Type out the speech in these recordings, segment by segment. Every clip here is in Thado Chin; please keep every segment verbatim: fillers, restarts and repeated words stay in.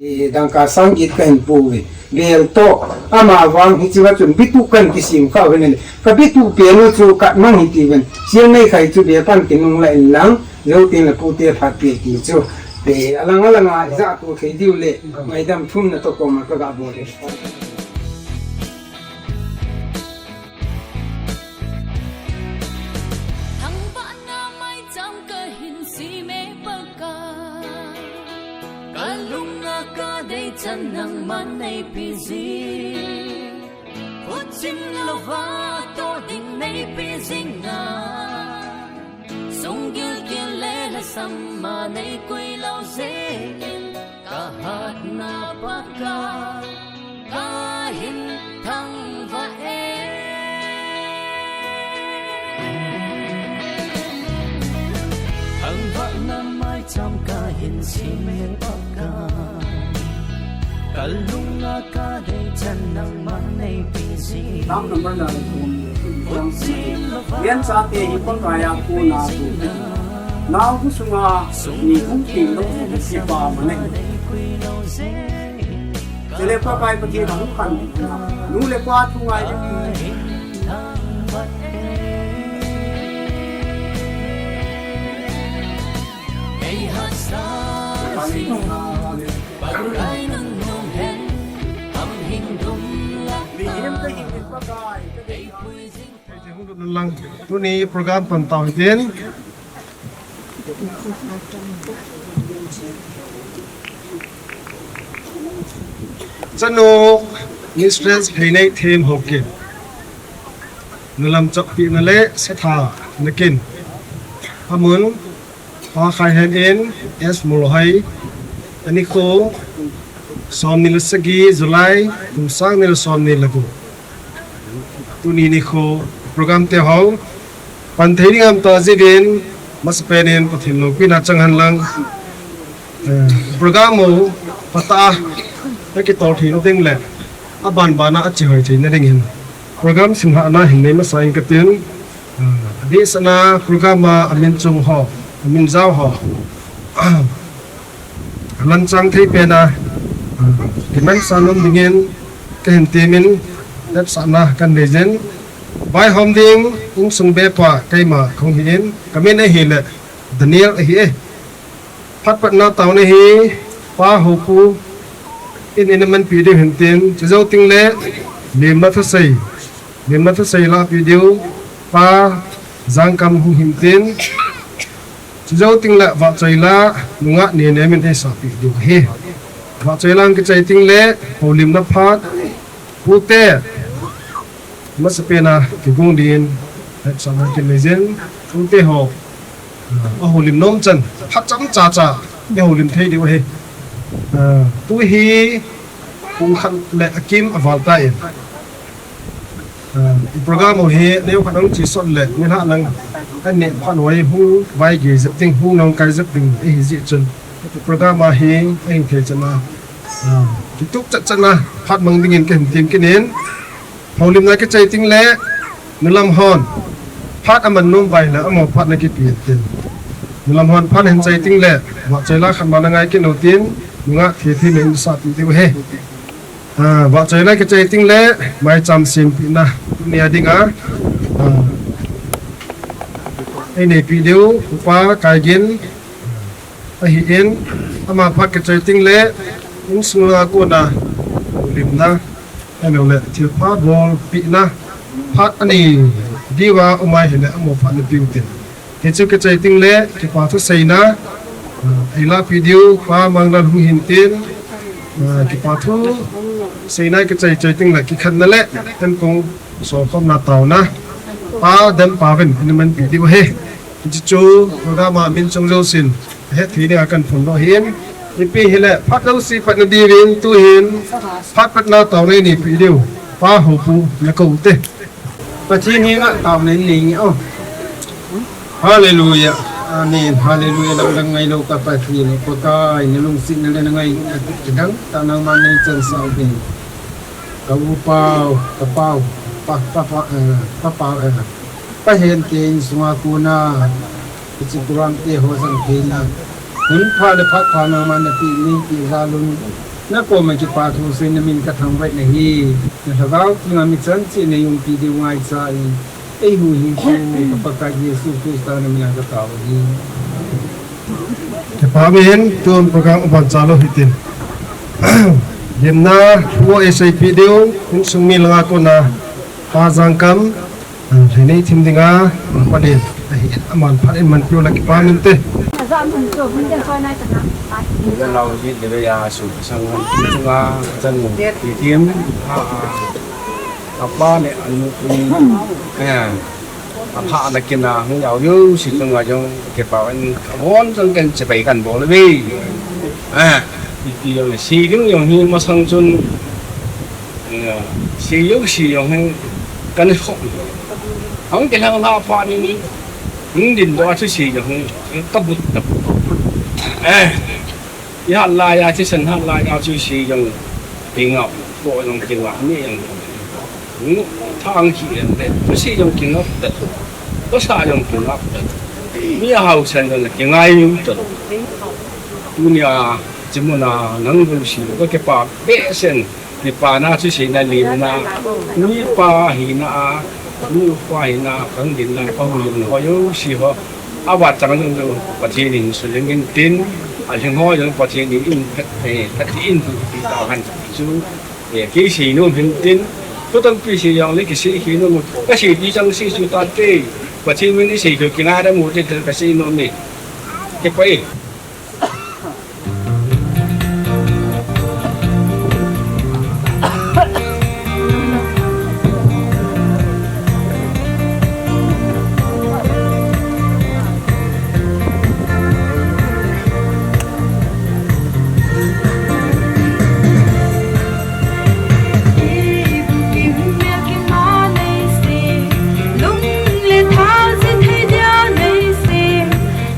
Eh, dangka sang get kahin pouvin. Bel toh, ama vang hichea chun bitu kahin kisem kha uvin. Ka bitu pen u chu katmang hitiuvin. Sial nei khai chu bel pan kinung la in lang, jou tin la pute phat pe ti chu. Eh, alang alang a ja tu thei diu le, ngaidam thum na toh koma ka ga bol e. Thangvahna maicham kahin sem e Pakai. Kalunga kadei chan nangman neipi jing. Khutchim louva toh ding neipi jing a. Sunggil kile lhasam a neikoi lou jeh in. Kahatna Pakai, kahin thangvah e. Thangvahna maicham kahin sem e Pakai. Kalunga kadei chan nangman neipi jing. Tam number na le kum. Yan sa te hi Pakai a kona tu. Nau bu sunga ni hung king lou kipa ma nei. Chule Pakai Pathen a hung khan. Nu le pa thu ngai de. Mihem ka hing in Pakai. Lang, tuni program pan tau hitin. Chanu Mistress Heinei Them Haokip. Nalam chappi na le setha nakin. Amun, Pa Khaihen in, S Molhoi, anikho, somni le sagi, July, kum sang ni le somni le gup. Tuni nikho program te ho pan thei ding ham ta jeh in, masapen in Pathen loupina chang hen lang. Eh, program ho phatah a kitol thei na ding le, aban ban a ache hoi thei na ding hin program simlhah na hin nei masa ing katin. Ah, adeh seh na program a amin chung ho, amin jao ho. Alang chang thei pen a, ah, kiman sa nom dingin kahin temin, tepsahna kahin nei jin. Vaihom ding, insung bepa, keima kahung hi in, kamin ahile, Daniel ahi e. Phat patna taona hi, Pa Hopu in, in amanpi diu hin tin, chujou teng le, lemna thusei, lemna thusei lahpi diu, Pa Jangkam hung hin tin, chujou teng le, vahchoi la, nungah Nene min eisahpi diu ahi. Vahchoi la kichai teng le, houlimna phat, pute, masapen a kigong dingin, hetsahna kahin nei jin, pute ho, ah, ahoulim nom chan, phat chomcha cha, ihoulim thei diu ahi. Ah, tu hi, pung khat le akim aval tan. Ah, program ho hi, neokhat nung chi sot le, nilhah lang, aneh phat ho hi, hung vaigei jep ding, hung nungkai jep ding, ahi jeh chun. Program a hi, ahing thei chan a, ah, kitup chat chan a, phat mang dingin kahin tem kit in. Houlimna kichai teng le, nulam hon. Phat aman nom uva ahile, amaho phat ana kipe tin. Nulam hon phat ahin chai teng le, vahchoi la khat ma ana ngai kit u tin, nungah Thethe min eisahpi diu ahi. Ah, vahchoi la kichai teng le, maicham sempina, nia dinga, ah, eineipi diu, Upa Kaigin, ahin, ama phat kichai teng le, insung a kona, limna, ahilou le, thilpha bolpina, phat anei diu a um ahile, amaho phat ana peu tin. Hichu kichai teng le, kipa thu seina, ah, eilahpi diu, Pa Manglal hung hin tin, ah, kipa thu seina kichai chai teng le, kikhenna le, enkong solkhomna taona, Pa Dempa vin, in amanpi diu ahi. Hichu, program a min chung jousen, hetthei dinga kahin phondoh ahin. Ipi hile, phat jouse patna diuvin, tuhin, phat patna taona neipi diu. Pa Hopu, nakou te. Pathen henga taona nei nge o. Hallelujah. Amen. Hallelujah. Dangdang ngailou ka Pathen. Pakai, nalungsetna le nangailutna kidang tah nangman neichansah uvin. Ka u pau, ka pau, pa, pa, pa, eh, pa pau, eh, pa Hente insunga kona, hiche program te ho jang theina. Hun pha le phat pha nangman napeh in, peh jal un. Na koma kipa thu seiyin na min ka thangvah in ahi. Na lhagao thinga mi chan cheh na umpi diu ngaicha in, eihuhhingpu ka Pakai Jesu Christa na min a ka tao ahi. Kipa min, tun program u ban chalou hitin. Gimna, thu eiseipi diu, insung mi langa kona, Pa Jangkam, ah, lhei nei thim dinga, pa din, ahi, aman phat in man piu la kipa min te. Jan lau ji de ya su sang chunga, jan mu ti thim, ha, ha. Apa le anu, eh. Apha na kina hung yau yo si tung a jong ke pa an ka bon jong kan che pai kan bol ve. Ah, iti jong si ding jong hi masang chun, eh, si yo si jong hi kan kho. Ang ke hang la pha ni ni. Hung din do chu si jong hi ka but ta. Eh. I hat lai a, thisan hat lai a chu si jong kingap, ko jong kingap, mi jong kingap. Hmm, thang hi en le, chu si jong kingap ta. Ko sa jong kingap ta. Mi a hausan jong kingai u ta. Tunia, chimuna, nang bul si, ko ke pa, be sen. Kipa na chu seina limna, mipa hina a, mi upa hina, kang dinna, pa hu yung ho yo, si ho. Awa chang yung yung, Pathen in suling in tin, a ling ho yung Pathen in in phat, eh, phat in tu pi ta han chu, eh, ki si nu hin tin, tu tang pi si yang le ki si ki nu, ka si ti chang si su ta te, Pathen min si ko ki na da mu te ka si nu ni. Ke pa e.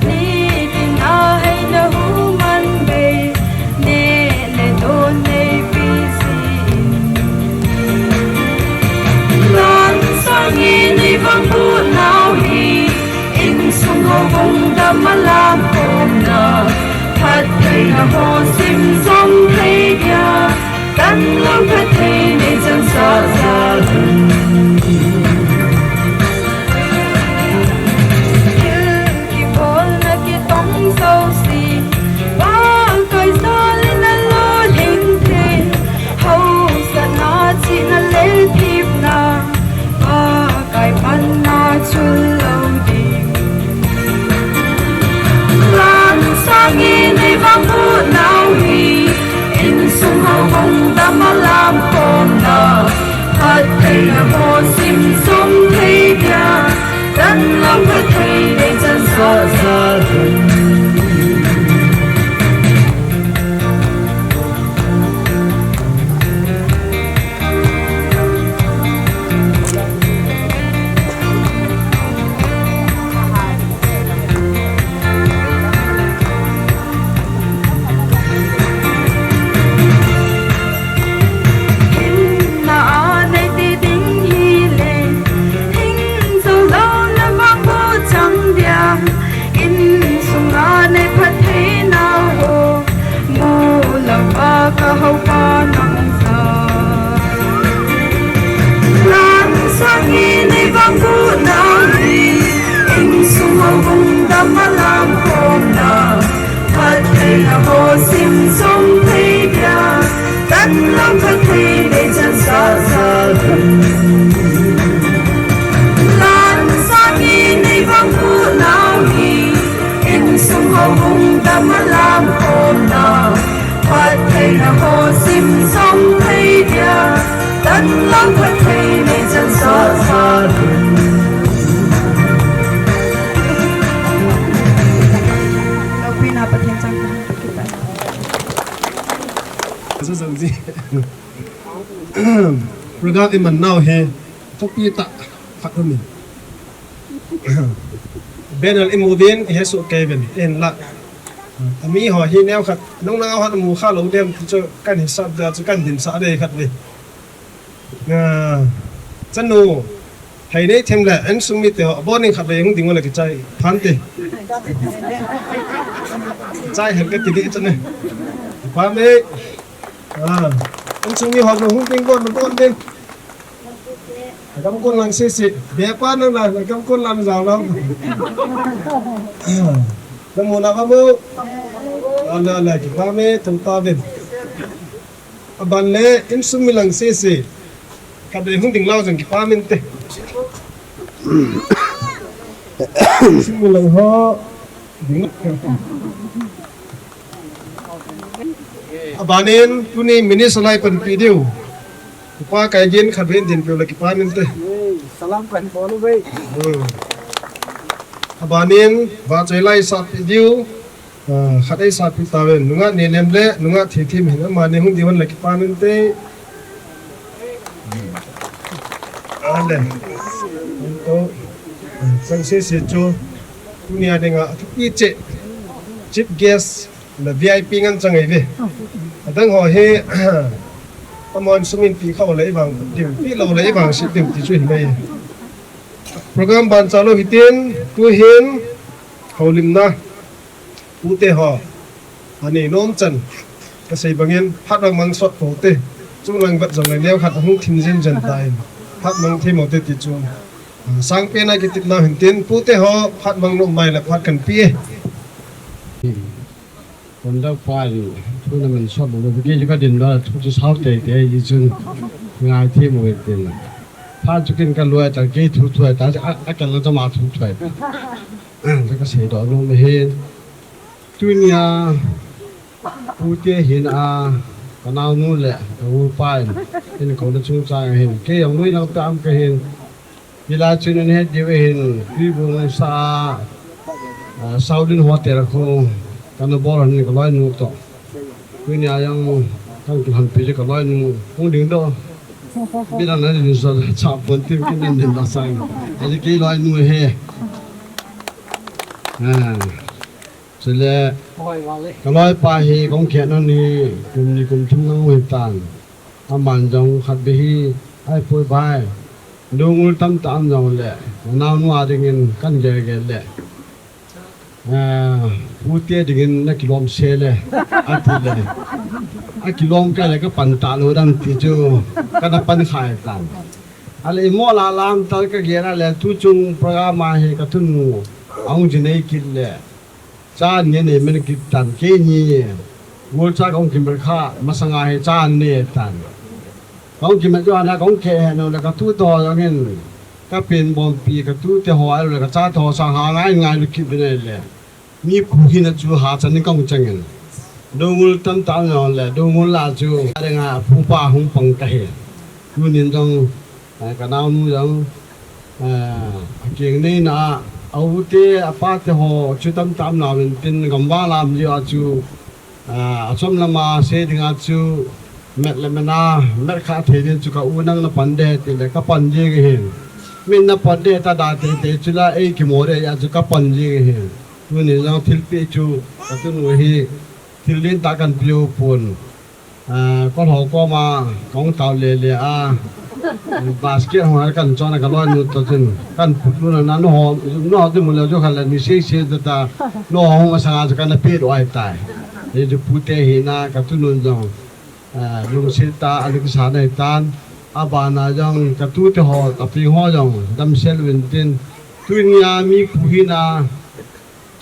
Nitin a hei na hu man bei, neh le don nei pi si in. Lan sang in nei vang bu nau hi, insung ho vung dam a lam khom na, phattheina ho sim zom thei dia. Kan lam phatthei nei chan sa sa. Thil kibolna kitong jouse, Pakai jal in a lo ding thei. Hausatna chihna lelpina, Pakai panna chul lo ding. Lan sang in nei vang bu nau hi, insung ho vung dam a lam khom na, phattheina ho sim zom thei dia, kan lam phatthei nei chan sa sa. Hinna a nei ti ding hi le, hing zo lo na vang bu chang dia, insung a nei phattheina ho. Mu lou pa ka hou pa nang sa. Lan sang in nei vang bu nau hi, insung ho vung dam a lam khom na, phattheina ho sim zom thei dia, kan lam phatthei nei chan sa sa. Lan sang in nei vang bu nau hi, insung ho vung dam a lam khom na, phattheina ho sim zom thei dia, kan lam phatthei nei chan sa sa. Loupina Pathen chang. Program i man nau hi thupi tah khat um in. Banner i mu uvin, i he soh kei uvin, i hin lah. Ami ho hi neo khat, nung nao khat mu kha lou dem ti chu kan hisap dia chu kan dimsah dei khat ve. Ah, chanu, hei nei them le, insung mite ho, aboning khat ve hung ding u le kichai phan te. Chai hen ka ti ding chu ne. Pha me. Ah, insung mi ho jong hung ding bon bon ding. Kam kon lang sisi. Be pa nang na kam kon lang jao lang. Namu na ba mu. Ala ala kipa me tum ta bin. Aban le insung mi lang sisi. Kade hung ding lau jong kipa min te. Insung mi lang ho. Ding. Abanin tuni minister lai panpi diu. Upa Kaigin khat ven din pio la kipan inte. Salam kan bolu bai. Hmm. Abanin vachoi lai sapi diu. Ah, khat ei sapi taven. Nunga Nelem le, nunga Thithim hin amani hung diu la kipan inte. Ale. Anto. Sang se se chu. Tunia dinga thupi che. Chief guest. Na V I P ngan chang ei ve. Adang ho hi, amon sumin pi khau lei vang, diu, pi lo lei vang, si diu, ti chu hi lei. Program ban cha lo hitin, tu hin, houlimna, pute ho, ani nom chan, ka sei bangin, phat mang mang sot po te, chung lang vat jong le neo khat hung thim jin jen ta in, phat mang thim mo te ti chu. Sang pe na ki tip na hin tin, pute ho, phat mang nom mai la phat kan pi e. Kon dau pa in, thu na min sot lo, ki ka din da, thu chu sao te te, i chun ngai the mo te na. Pha chu kin ka loi ta, ki thu thu ta, a, a kan lo ta ma thu thu ta. A, ka sei do no me hin. Tunia, pu te hin a, ka nau nu le, ka u pa in, in ko na chung chang hin, ki yong lui nang ta am ka hin. Hilai chun ahin het diu ahin, Tuibong sa, ah, Saulin Hotel khu, kana bol ahin ka loinu toh. Tunia jong, kan kilhonpi chu ka loinu, hung ding toh. Bila na din so, cha pon tim kin din la sang. Ahi kei loinu ahi. Ah. Chule, ka loipa hi, kong khen ani, kum ni kum thum nang ui tan. Aman jong khat be hi, ai poi bai. Dongul tam tam jong le, nau nu a dingin kan gel gel le. Ah, pu te dingin na kilom se le, ati le. A kilom ka le ka pan ta lo dan ti chu, ka na pan khai tan. Ale mo la lam tal ka gel a le, tu chung program a hi ka tun nu, aung jinei kit le. Cha ni nei men kit tan, keini. Ngol cha kong kimer kha, masanga hi cha ni tan. Kong kimer jo na kong ke he no le ka tu to jong in. Ka pen bom pi ka tu te ho ai le ka cha to sang ha ngai ngai lu kit ne le. Mi pu hi na chu ha chan ni kong chang in. Dongul tam tam jong le, dongul la chu. Are nga pu pa hung pang ka he. Tunin jong Ai, ka naunu jong, eh, a keng neina, a u te, a pa te ho, chu tam tam na vin tin, gamvang lam jeh a chu, eh, a chom lama se dinga chu, met le mena, met kha thei din chu ka u nang na pan de, ti le ka pan jing hin. Min na pan de ta da te te chu la, ei ki mo de a chu ka pan jing hin. Tuni jong thilpeh chu, ka tunu hi, thil lin ta kan piu pon. Ah, ka lhou koma, kong tao le le a, basket ho kan chon a ka loinu toh chun, kan put luna na, no ho, no ho ti mu le jo kha le ni sei sei ta ta, no ho masanga chu kan pe lou ahi tai. Ni ju pu te hi na ka tunun jong, ah, lungset ta, a lungsa nei tan, a bana jong ka tu te ho, ka pi ho jong, damsel vin tin, tunia mi pu hi na,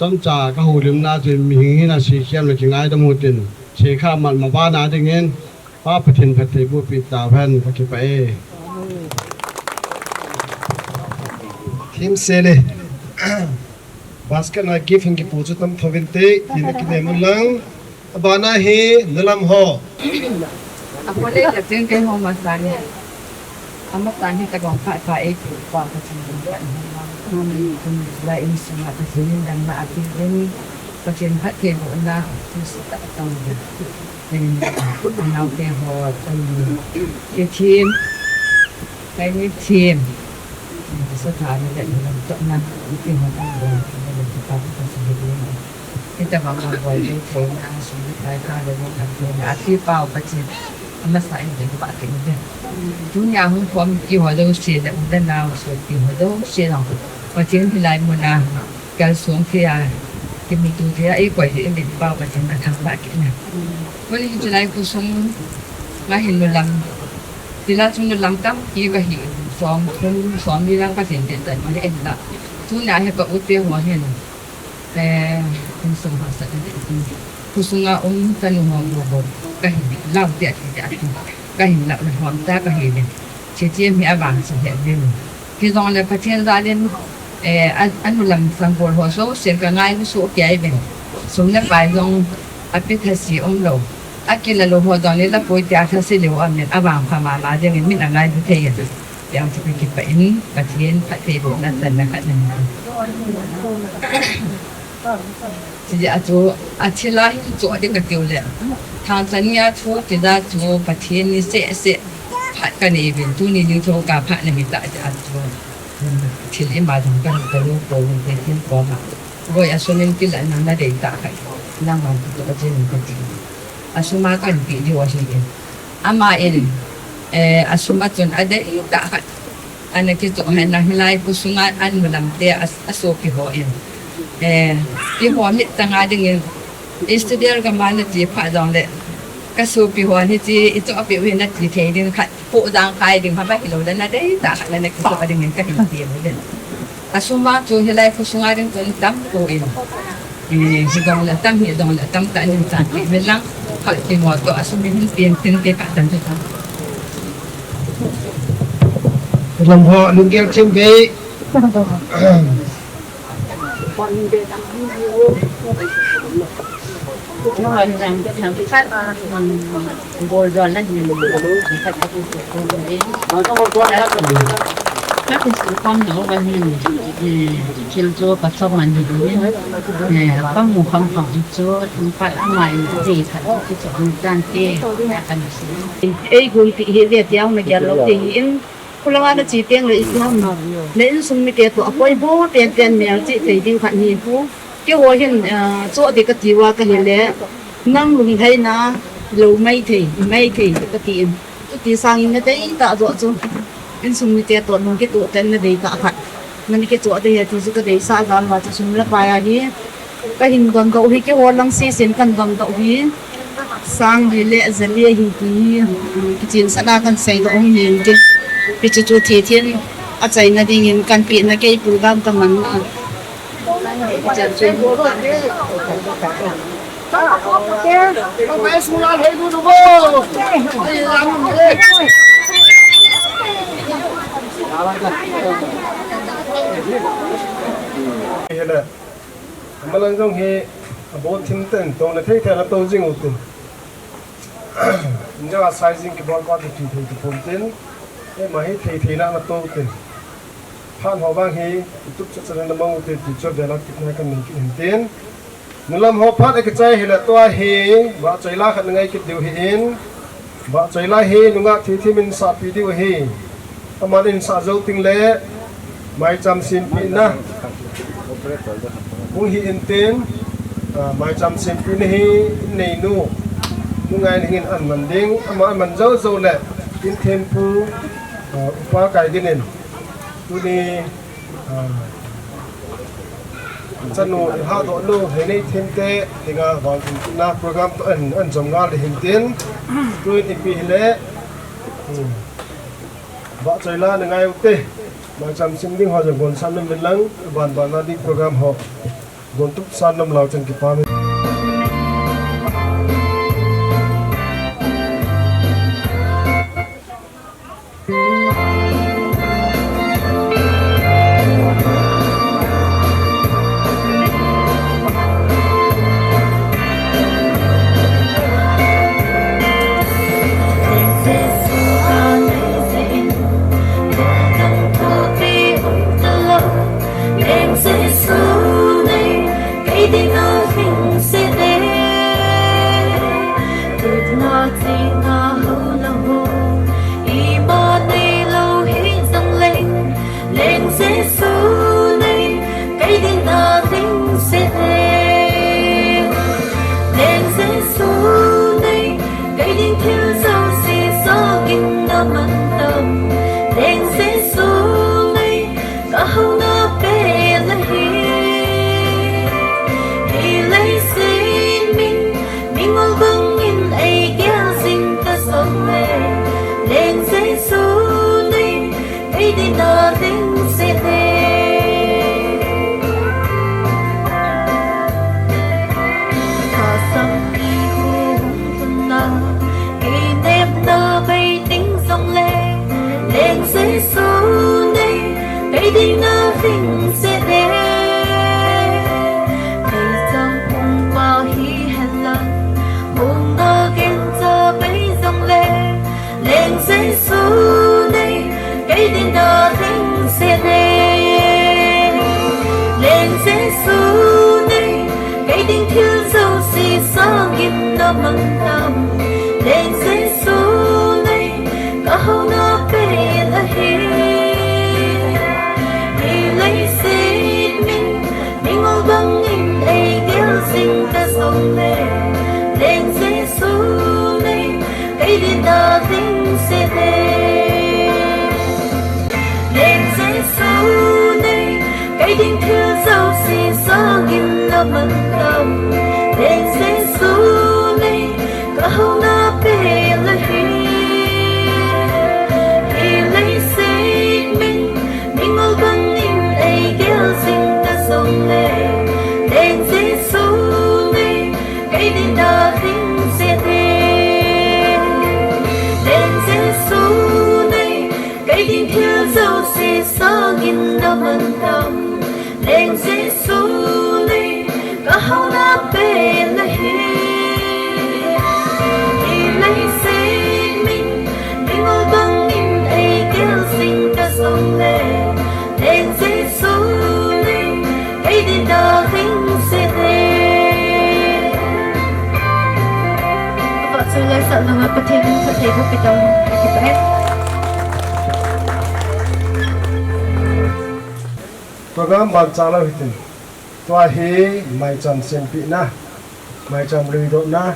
Chomcha ka houlimna chun mihing hina sikhem le kingaidam u tin, sikha mat mabana dingin, Pa Pathen phatthei bohpi tauhen ka kipah e. Thim sele. Basket na gift hin kipu chu tam thovin te, ina kinem un lang. Abana hi nalam ho. Akole ka cheng kei ho masani. Amasani ta gong pha pha e ki pa ka cheng gong pha. Kum la in suma ka cheng dang na ati den. Ka cheng pha ke bo na tu si ta tong de. Nen nau te ho tong ke chim. Kai ni chim. Sa tha ni le ni lam to na. Ki ho ta gong. Ni le ki pa ka cheng gong. Ita vang vang boi ding thei na, sum ding thei ka le vang kan thei na. Ati pau Pathen, amasa in ding pa kin ding. Tunia hung khom kihou jouse le u le nao, sopi ho jouse jong. Pathen hilai muna, kalsong thei a, Kimi tu dia ei koi di, ei min pau ka tin ka thang ba ki na. Koi di tu lai ku sung nga hin nu lam. Ti la chung nu lam tam ki ka hi. Som kun som ni lam ka tin tin tan ma ni en la. Tu na he ka u te ho hin. Eh, kun sung ha sa ni. Ku sung a um ta nu ho ho ho. Ka hin lau te a ti te a ti. Ka hin lau na ho ta ka hi ni. Che che mi a bang sa he ni. Ki zong le Pathian za din, eh, a, a nu lam sang bol ho so, sen ka ngai nu so ki ai ben. Sum le pai zong a pi tha si om lo. A ki la lo ho zong le la poi tia tha si le ho am nen a bang pha ma ma ding in min a ngai bu thei yen. Yang chu ki pa in, Pathian pha thei bo na san na khat na. Ti a chu, a thil a hin chu a ding ka tiu le. Thang chan nia chu, ti da chu, Pathian ni se se. Phat ka nei vin, tu ni ni chu ka phat na mi ta ti a chu. Thil i ma dang ka ka lu ko ni te thil ko ma. Roi a sunin kila na na dei ta kai. Na ma tu ka jin ka ti. A suma kan pi di wa hi in. Ama in, eh, a suma chun a dei ta kai. Ana kichoh hen lang hilai kho sunga an mu lam te a, a sopi ho in. Eh, i ho mit tanga dingin, i studio ka man na ti pha jong le, ka sopi ho ni ti i choh pi u hin na ti thei ding khat, po jang khai ding pha ba hi lo le na dei ta khat le na kichoh dingin ka hin ti u le. A suma chu hilai kho sunga ding chun tam ko in. Eh, hi dong le tam, hi dong le tam ta nin chan ti ve lang. Khat ki mo to a sum hin tin tin te ka tan te ta. Lam ho lunggel thim ve. Bol jol na hin. Ka kisu khom lo ba hin, eh, thil chu ka chom man hi, eh, ka mu kham kham chu, tum pa a mai te kha chu chom tan te, ka kan si. Ei gui pi hi ve tiang na gel lo te hi in, khulanga na chi teng le i lam. Le insung mite to a poi bo pen pen mel chi thei ding khat hi pu. Keiho hin, ah, choh ding ka ti uva ka hi le, nang lunglhaina lo mai thei, mai thei ka ti in. Chuti sangin na dei tah joh chu. Insung mite toh nung kitoh ten na dei tah khat. Na ni kichoh ding ahi ti chu ka deisah jal uva chu sum le pai ahi. Ka hin dondoh u hi keiho lang sesen kan dondoh u hi. Sang li le ja li ahi ti hi. Kichen sah a kan seidoh u hi ti. Hichu chu thithin achaina dingin kan pehna kei program ka man a. Amalang jong hi, abo thim ten, tong le thei thei la to jing u tin. Inja a sizing kibol pa ti thei ti pon tin. Eima hi thei thei na na to tin. Phat ho vang hi, YouTube channel na mang u tin, ti chu vela kit na kan nei kit hin tin. Nulam ho phat a kichai hi le tua hi, vahchoi la khat na ngai kit diu hi in. Vahchoi la hi, nungah thithimin sahpi diu hi. Aman in sah jou ting le, maicham simpina. Hung hi in tin, ah, maicham simpina hi, in neinu. Nungai ning in an man ding, ama an man jou jou le, in thempu, ah, upa kai dingin. Tuni, ah, chanu, i hahdoh nu, hei nei themte, dinga vangthumna program to an, an jom ngal le hin tin. Tuin ipi hi le, hmm, vahchoi la na ngai u te. Maicham sim ding ho jong gon san nom in lang, van van na ding program ho. Gon tup san nom lau chan kipa min. Leng Jesu nei, kei dinga ding seh e. Leng Jesu nei, kei ding thil jouse sogin na man tam. Leng Jesu nei, ka houna pe na hi. Hi Dina ding sete. Kasam ihu na, kei nepna bei ding jongle, leng Jesu nei, kei dina ding sete. Kei chang pung pa hi henlang, pung na gen cha bei jongle, leng Jesu nei, kei dina ding sete. Leng Jesu nei, kei ding thil jouse sangin na mang tam. Leng Jesu nei, ka houna pen ahi. Hi leiset min, mingol bangin ei gel jing ta jongle, leng Jesu nei, kei dina ding sete. Leng Jesu nei, kei ding thil jouse sangin na mang tam. Leng Jesu nei, ka houna pen ahi. Hi leiset min, mingol bangin ei gel jing ta jongle, leng Jesu nei, kei dina ding sete. Leng Jesu nei, kei ding thil jouse sangin na mang tam. Leng Jesu nei, ka houna pen ahi. Hi leiset min, mingol bangin ei gel jing ta jongle, leng Jesu nei, kei dina ding sete. Tua chu lei sat nanga Pathen in phatthei boh pi tau. Program ban chalou hitin. Tua hi maicham sempina, maicham luidohna,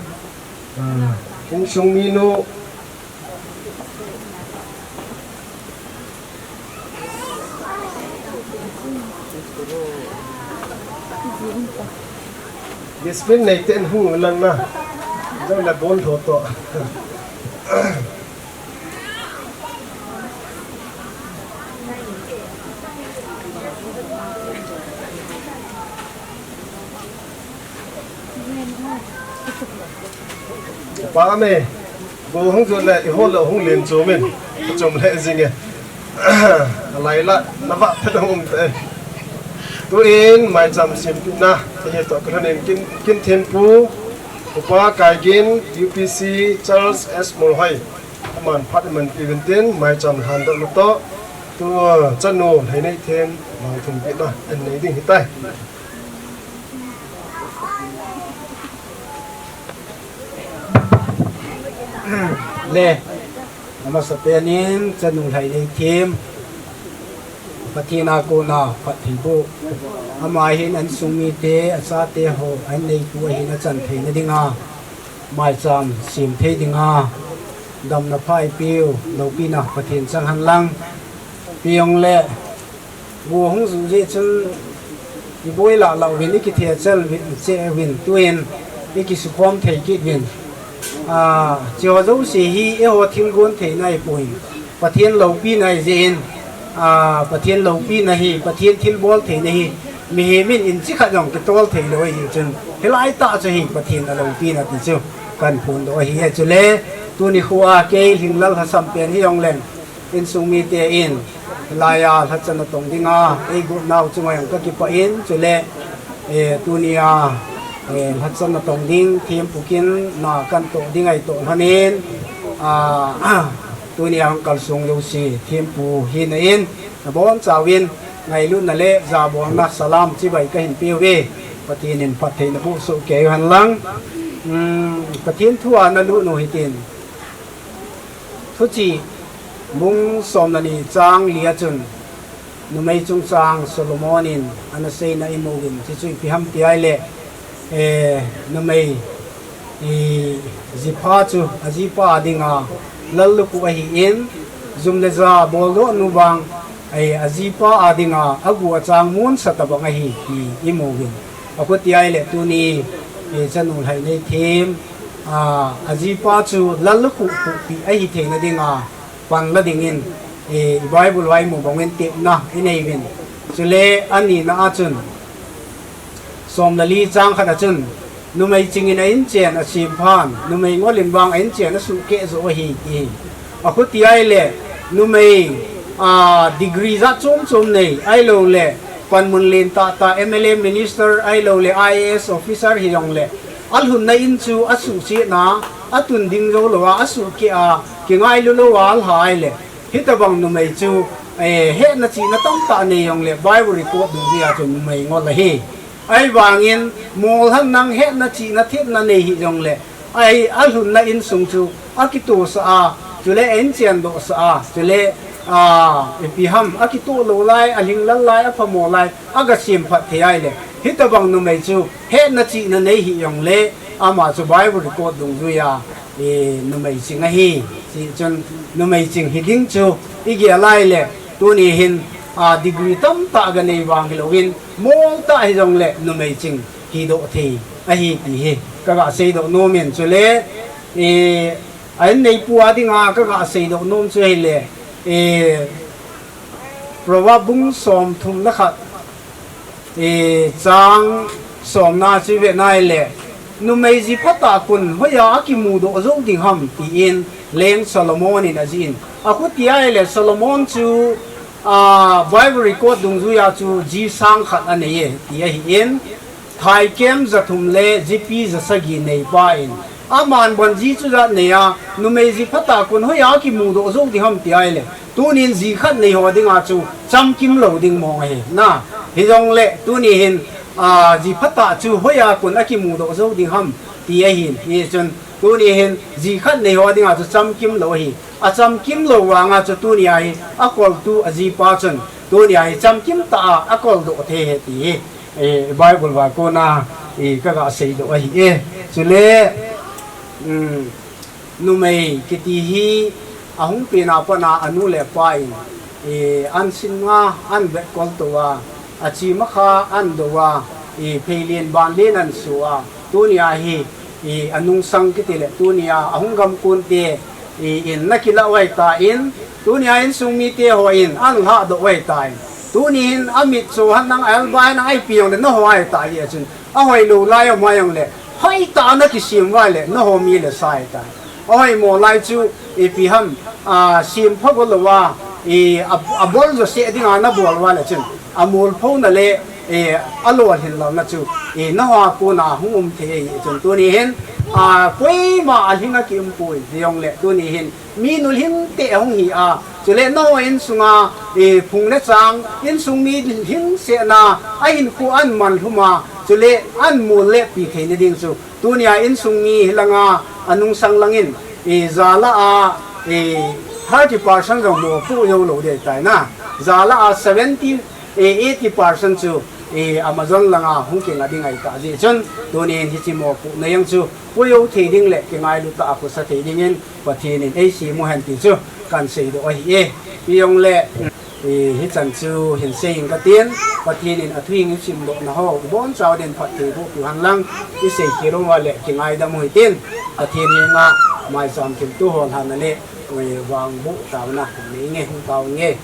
ah, insung minu. Discipline nei ten hung lang na. Jong la bon tho to. Pa me, go hung jo le, i hol le hung len chu min, chom le jing e. Alai la, na va phet hung um te. Tuin maicham sempina, te hi to kran in kin, kin thempu, Upa Kaigin, U P C, Charles S Molhoi. Aman phat aman pi vin tin, maicham lhan doh na to. Tu, chanu Lhaineithem, mang thum pi na, an nei ding hitai. Le, amasapen in, chanu Lhaineithem, Pathen a kona phatthei boh. Ama hin insung mite, achate ho, an neitu ahin achan theina dinga, maicham sem thei dinga, damna pha eipeu, loupina Pathen chang hen lang. Pi ong le, bu hung ju jeh chun, i boi la la uvin, i kithe chel uvin, che uvin, tuin, i kisukhom thei kit uvin. A, chiho jouse hi, eiho thil gon theina ahipoi. Pathen loupina ahi jeh in, a, Pathen loupina hi, Pathen thilbol theina hi, mihem in inchi khat jong kitol thei lou ahi chun, hilai tah chu hi Pathen aloupina ti chu kahin phondoh ahi e. Chule, tuni khoa kei Lhinglal lhasam pen hi jong leng, insung mite in, hilai a lhachan natong dinga, eigot nau chunga jong kakipah in, chule, eh, tunia, eh, lhachan natong ding, thempu kin na kahin toh ding ahi toh lhon in, a, tunia hung kalsong jouse, thempu hina in, nabonchauvin, ngailutna le jabolna salam chibai kahin peuve, Pathen in phattheina boh soh kei u hen lang. Um, Pathen thu a nalut u hitin. Thuchih bung som le ni chang li a chun, numei chungchang Solomon in ana seina imu uvin, chuchu ipi ham ti ahile, eh, numei, i, jipha chu ajipa a dinga lallukhuh ahin, jum le ja boldoh nu vang, eh, ajipa a dinga agu achang monsa tabang ahi ti imu uvin. Akhuti ahile tuni, eh, chanu Lhaineithem, a, ajipa chu lallukhuh khuhpi ahi theina dinga, pan la dingin, I Bible vai mu bangin tepna i nei vin. Chule ani na a chun, som le li chang khat a chun, numei chingin a inchen a simphan, numei ngolin vang a inchen a suhkeh zo ahi ti. A khuti ai le, numei, a, degree za chom chom nei, ai lo le, panmun len tah tah M L A minister, ai lo le, I A S officer hi jong le, a lhunna in chu a suhchena, a tun ding zo lo a, a suhkeh a, kingai lu lo a, a lha ai le, Hitabang numei chu, eh, hetna chihna tamtah nei jong le, Bible record dungjuia chu numei ngol ahi. Ahivangin, molhan nang hetna chihna themna nei hi jong le, ai, a lhunna insung chu, a kitohsah a, chule a inchen dohsah a, chule, a, ipi ham, a kitoh lo lai, a lhinglel lai, a phamo lai, a ga semphat thei ai le. Hitabang numei chu, hetna chihna nei hi jong le, ama chu Bible record dungjuia, i numei ching ahi. Hichun numei ching hi ding chu i gel lai le tuni hin, a, degree tamtah ga nei vang hi loin mol tah hi jong le numei ching hi doh thei ahi ti hi ka ga sei doh nom in chule, i, a in neipu a dinga ka ga sei doh nom chu hi le, i, Proverb bung som thum le khat, i, chang somna chu ve nai le, numei ji phatah kun hoiya a kimu doh zo ding ham, tiin Leng Solomon in a jih in. A khuti ai le Solomon chu, a, Bible record dungjuia chu ji sang khat a nei e, ti ahi in. Thaikem ja thum le jipi ja sagi neipa in, aman bon ji chu jat nei a, numei ji phatah kun hoiya kimu doh zo ding ham ti ai le, tunin ji khat nei ho dinga chu chamkim lo ding mong ahi na. Hi jong le, tuni hin, a, ji phatah chu hoiya kun a kimu doh zo ding ham ti ahi. Hichun, tuni hin ji khat nei ho dinga chu chamkim lo ahi. A chamkim lo vanga chu tunia hi a koltu a jipa chun, tunia hi chamkim tah a a kol doh thei ahi ti hi. E, Bible va kona, e, ka ga sei doh ahi e. Chule, um, numei kiti hi a hung pena pana a nu le pa in, e, an sin nga, an vet kol to a, a chi ma kha an do a, e, phei lien ban lien an su a, tunia hi, e, a nungsang kiti le, tunia a hung gam kun te, i, in na kila uai ta in, tunia insung mite ho in, an lha doh uai ta in. Tuni hin a mit chu han nang al bai nang ai piang le na ho ai ta i a chun. A hoi lo lai a mai ang le. Hoi ta na kisim vai le, na ho mi le sai ta. A hoi mo lai chu, i pi ham, a, sim pha go lo wa, i, a, a bol jo se ding a na bol wa le chun. A mol pho na le, e, a lo a hin lo na chu, e, na hoa kona hung um thei e, chun tuni hin, a, koima a lhinga ki um pui, hiong le, tuni hin, mi nu lhing te hung hi a, chule na hoa insunga, e, phung le chang, insung mi lhing se na, a hin khu an man lhuma, chule an mol le pi thei na ding chu, tunia insung mi hilanga, a nungsang langin, e, jala a, e, thirty percent jong mo pu yo lo de tai na, jala a seventy, e, eighty percent chu, e, Amazon langa hung kinga ding ahi ta jeh chun, tunin hichi mo pu na yang chu, puyo thei ding le kingailu ta a pusa thei dingin, Pathen in ei simu hen ti chu, kan sei doh ahi e. Pi jong le, e, hichan chu hin sei ing ka tin, Pathen in a thu hing i sim doh na ho, i bon chau den phat thei bu pu han lang, i sei ki rong wa le kingaidam u hi tin, Pathen henga, mai sam thil tu ho lhan na le, e, vang bu tau na, ni nge, hung tau nge.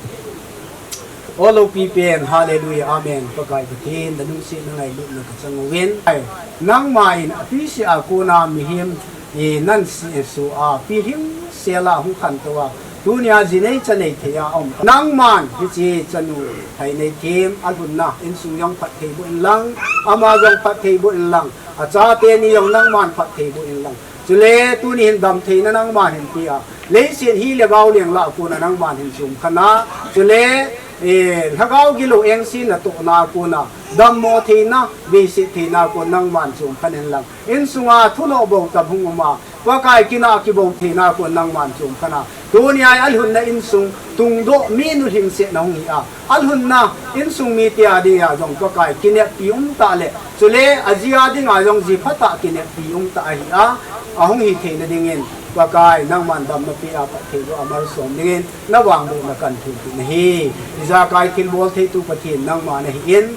O lopi pen, hallelujah, amen. Pakai Pathen, na lungsetna ngailutna ka chang uvin. Ai, nangma in a tui se a kona mihem, i nan si e su a, pi hing se la hung khan to a. Tunia ji nei cha nei thei a om. Nangman, hichi chanu, thai nei them, a lhunna, insung jong phat thei bu in lang, ama jong phat thei bu in lang, a chate ni jong nangman phat thei bu in lang. Chule tuni hin dam theina nangman hin pi a. Leiset hi le gao leng la kona nangman hin chum khana. Chule, e, lhagao gilo engse na to na kona. Dam mo theina, beiset theina kona nangman chum khan in lang. Insunga thulo bo tam hung uma. Pakai kina kibo theina kona nangman chum khana. Tunia a lhunna insung tungdoh mi nu lhingsetna hung hi a. A lhunna insung mite a dinga jong Pakai kineppi um ta le, chule a ji a dinga jong ji phatah kineppi um ta ahi a, a hung hi theina dingin Pakai nangman damna pi a phattheiboh a malsom dingin na vangbohna kan thum pi na hi. Ijakai thilbol theitu Pathen nangma na hi in,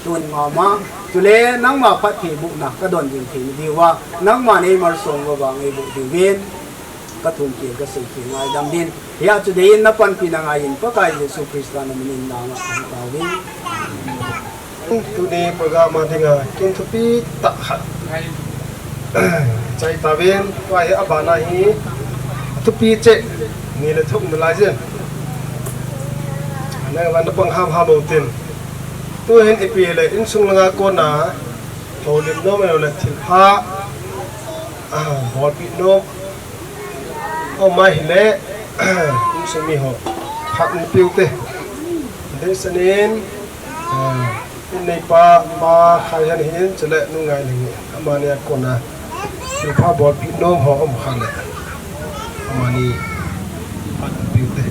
tun ngama, chule nangma phattheibohna ka don ding thei na diuva, nangma nei malsom uva vang ei boh diuvin. Ka thum kin ka sei kin ngaidam din. Hia chu deiyin na panpina ngaiyin Pakai Jesu Christa na minin nanga ka tauvin. Tuni program a dinga kin thupi tah khat chai tauvin, tua hi abana hi thupi cheh ni le thum nalai jin. Nang van pang ham ham tin. Tuhin ipi le insung langa kona houlim nom le thilpha, ah, bolpi nom. Aum ahile, insung mi ho phat na piu te. Dei sanin, ah, in neipa, Pa Khaihen hin, chule nu Ngailing hin, amani a kona thilpha bolpi nom ho um kha le, amani phat na piu te.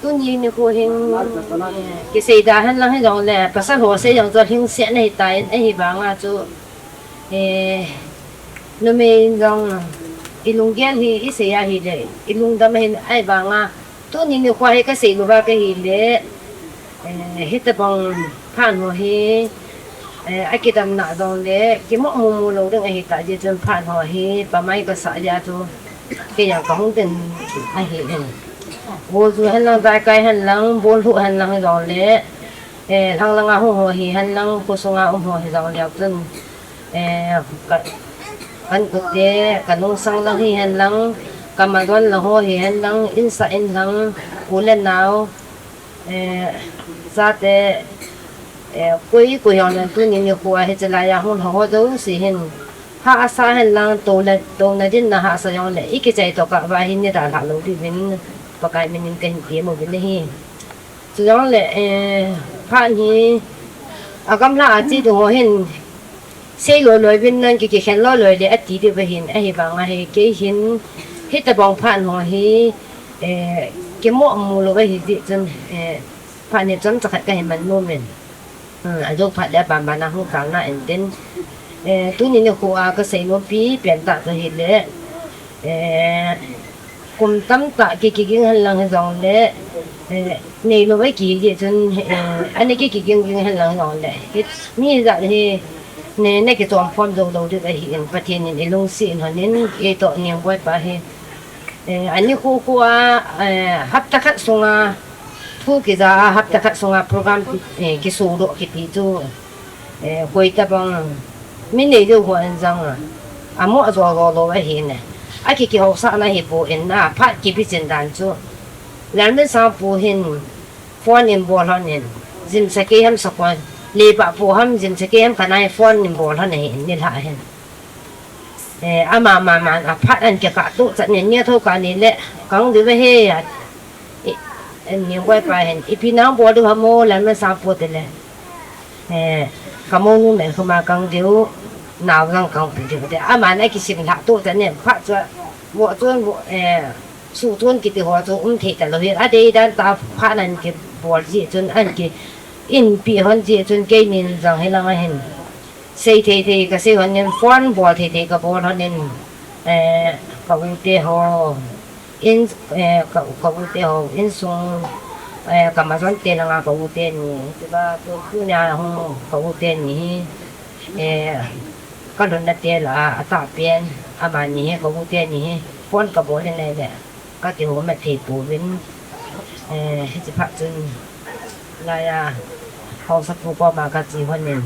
Tuni nikho hin, eh, kisei da hen lang hijongle, pasal ho sei jong chu lhingset na hitan, ahivanga chu, eh, numei jong ilunggel hi isei ahile, ilungdam ahin, ahivanga, tuni nikho hi kasei louva kahile, eh, hitobang phat ho hi, eh, akidamna jongle, kimo mumu lou ding ahitah jeh chun phat ho hi, pamai kasah jeh a chu, kei jong kahung tin ahi in. Go ju hen lang, daikai hen lang, bol lhuh hen lang hijongle, eh, lhang langa hung ho hi hen lang, khosunga um ho hijongle chun, eh, ka, ka inkote, ka nungsang lang hi hen lang, ka majon lang ho hi hen lang, insah in lang, u le nao, eh, chate, eh, koi, koi jong le tuni nikho a hiche laiya hung lhung ho jouse hin, hahsa hen lang, tou le, touna dinna hahsa jongle, ikichai tokah uva hin nidalhah lou diuvin, Pakai minin kahin temuvin ahi. Chujongle, eh, phat hi, agamla a che ding ho hin, sei loi loi uvin lang ki, kikhen loi loi le ati diu ahin, ahivanga hi, kei hin, hitobang phat ho hi, eh, kimo mu lou ahi jeh chun, eh, phat hi chomcha khat kahin man nom in. Hmm, ajo phat le aban ban a hung kang na intin. Eh, tuni nikho a kasei nompi pen tah chu ahile, eh, kum tamtah ki, kiging hen lang hijongle, eh, neilou a kihi jeh chun, eh, ana ki, kiging ging hen lang hijongle, hi, mi jat hi, ne, na kichom khom jou lou ding ahin, Pathen in ilungset in honin, eitoh Ningboi pa hi, eh, ani khu khu a, eh, hapta khat sunga, thu kija a, hapta khat sunga program, eh, kisodoh kiti chu, eh, koitabang, mi nei deu ho in jong, amo ajo jo lou ahin, aki, kihaosahna hipon, aphat kibichin dan chu, Lalminsang pu hin, phone in bol lhon in, jimsa kei ham sakon, Leipa pu ham, jimsa kei ham kanai phone in bol lhon ahin, nilhah hin. Eh, ama, ma, ma, aphat an kikah tuh chat nin, nia thou kani le, kang diu ve he, a, i, Ningboi pa hin, ipi nang bol diu ham o, Lalminsang pu tile. Eh, kamonu me khuma kang diu, nao jong kang pu diu te. Aman akisim lhah tuh chat nin, phat chu, vo chun, vo, eh, suhchun kiti ho chu um thei talou hi. Adei dan tah phat an kibol jeh chun, an ki, inpi hon jeh chun, keinin jong hilang ahin. Sei thei thei kasei hon in, phone bol thei thei kabol hon in, eh, ka u te ho, in, eh, ka, ka u te ho, insung, eh, ka majon te langa ka u teni, tua, tu, tunia hung ka u teni hi, eh, ka lhunna te lah a, atahpen, amani hi, ka u teni hi, phone kabol in ahile, kakihoumat thei pouvin, eh, hiche phat chun, laiya, haosapu koma kache hon in,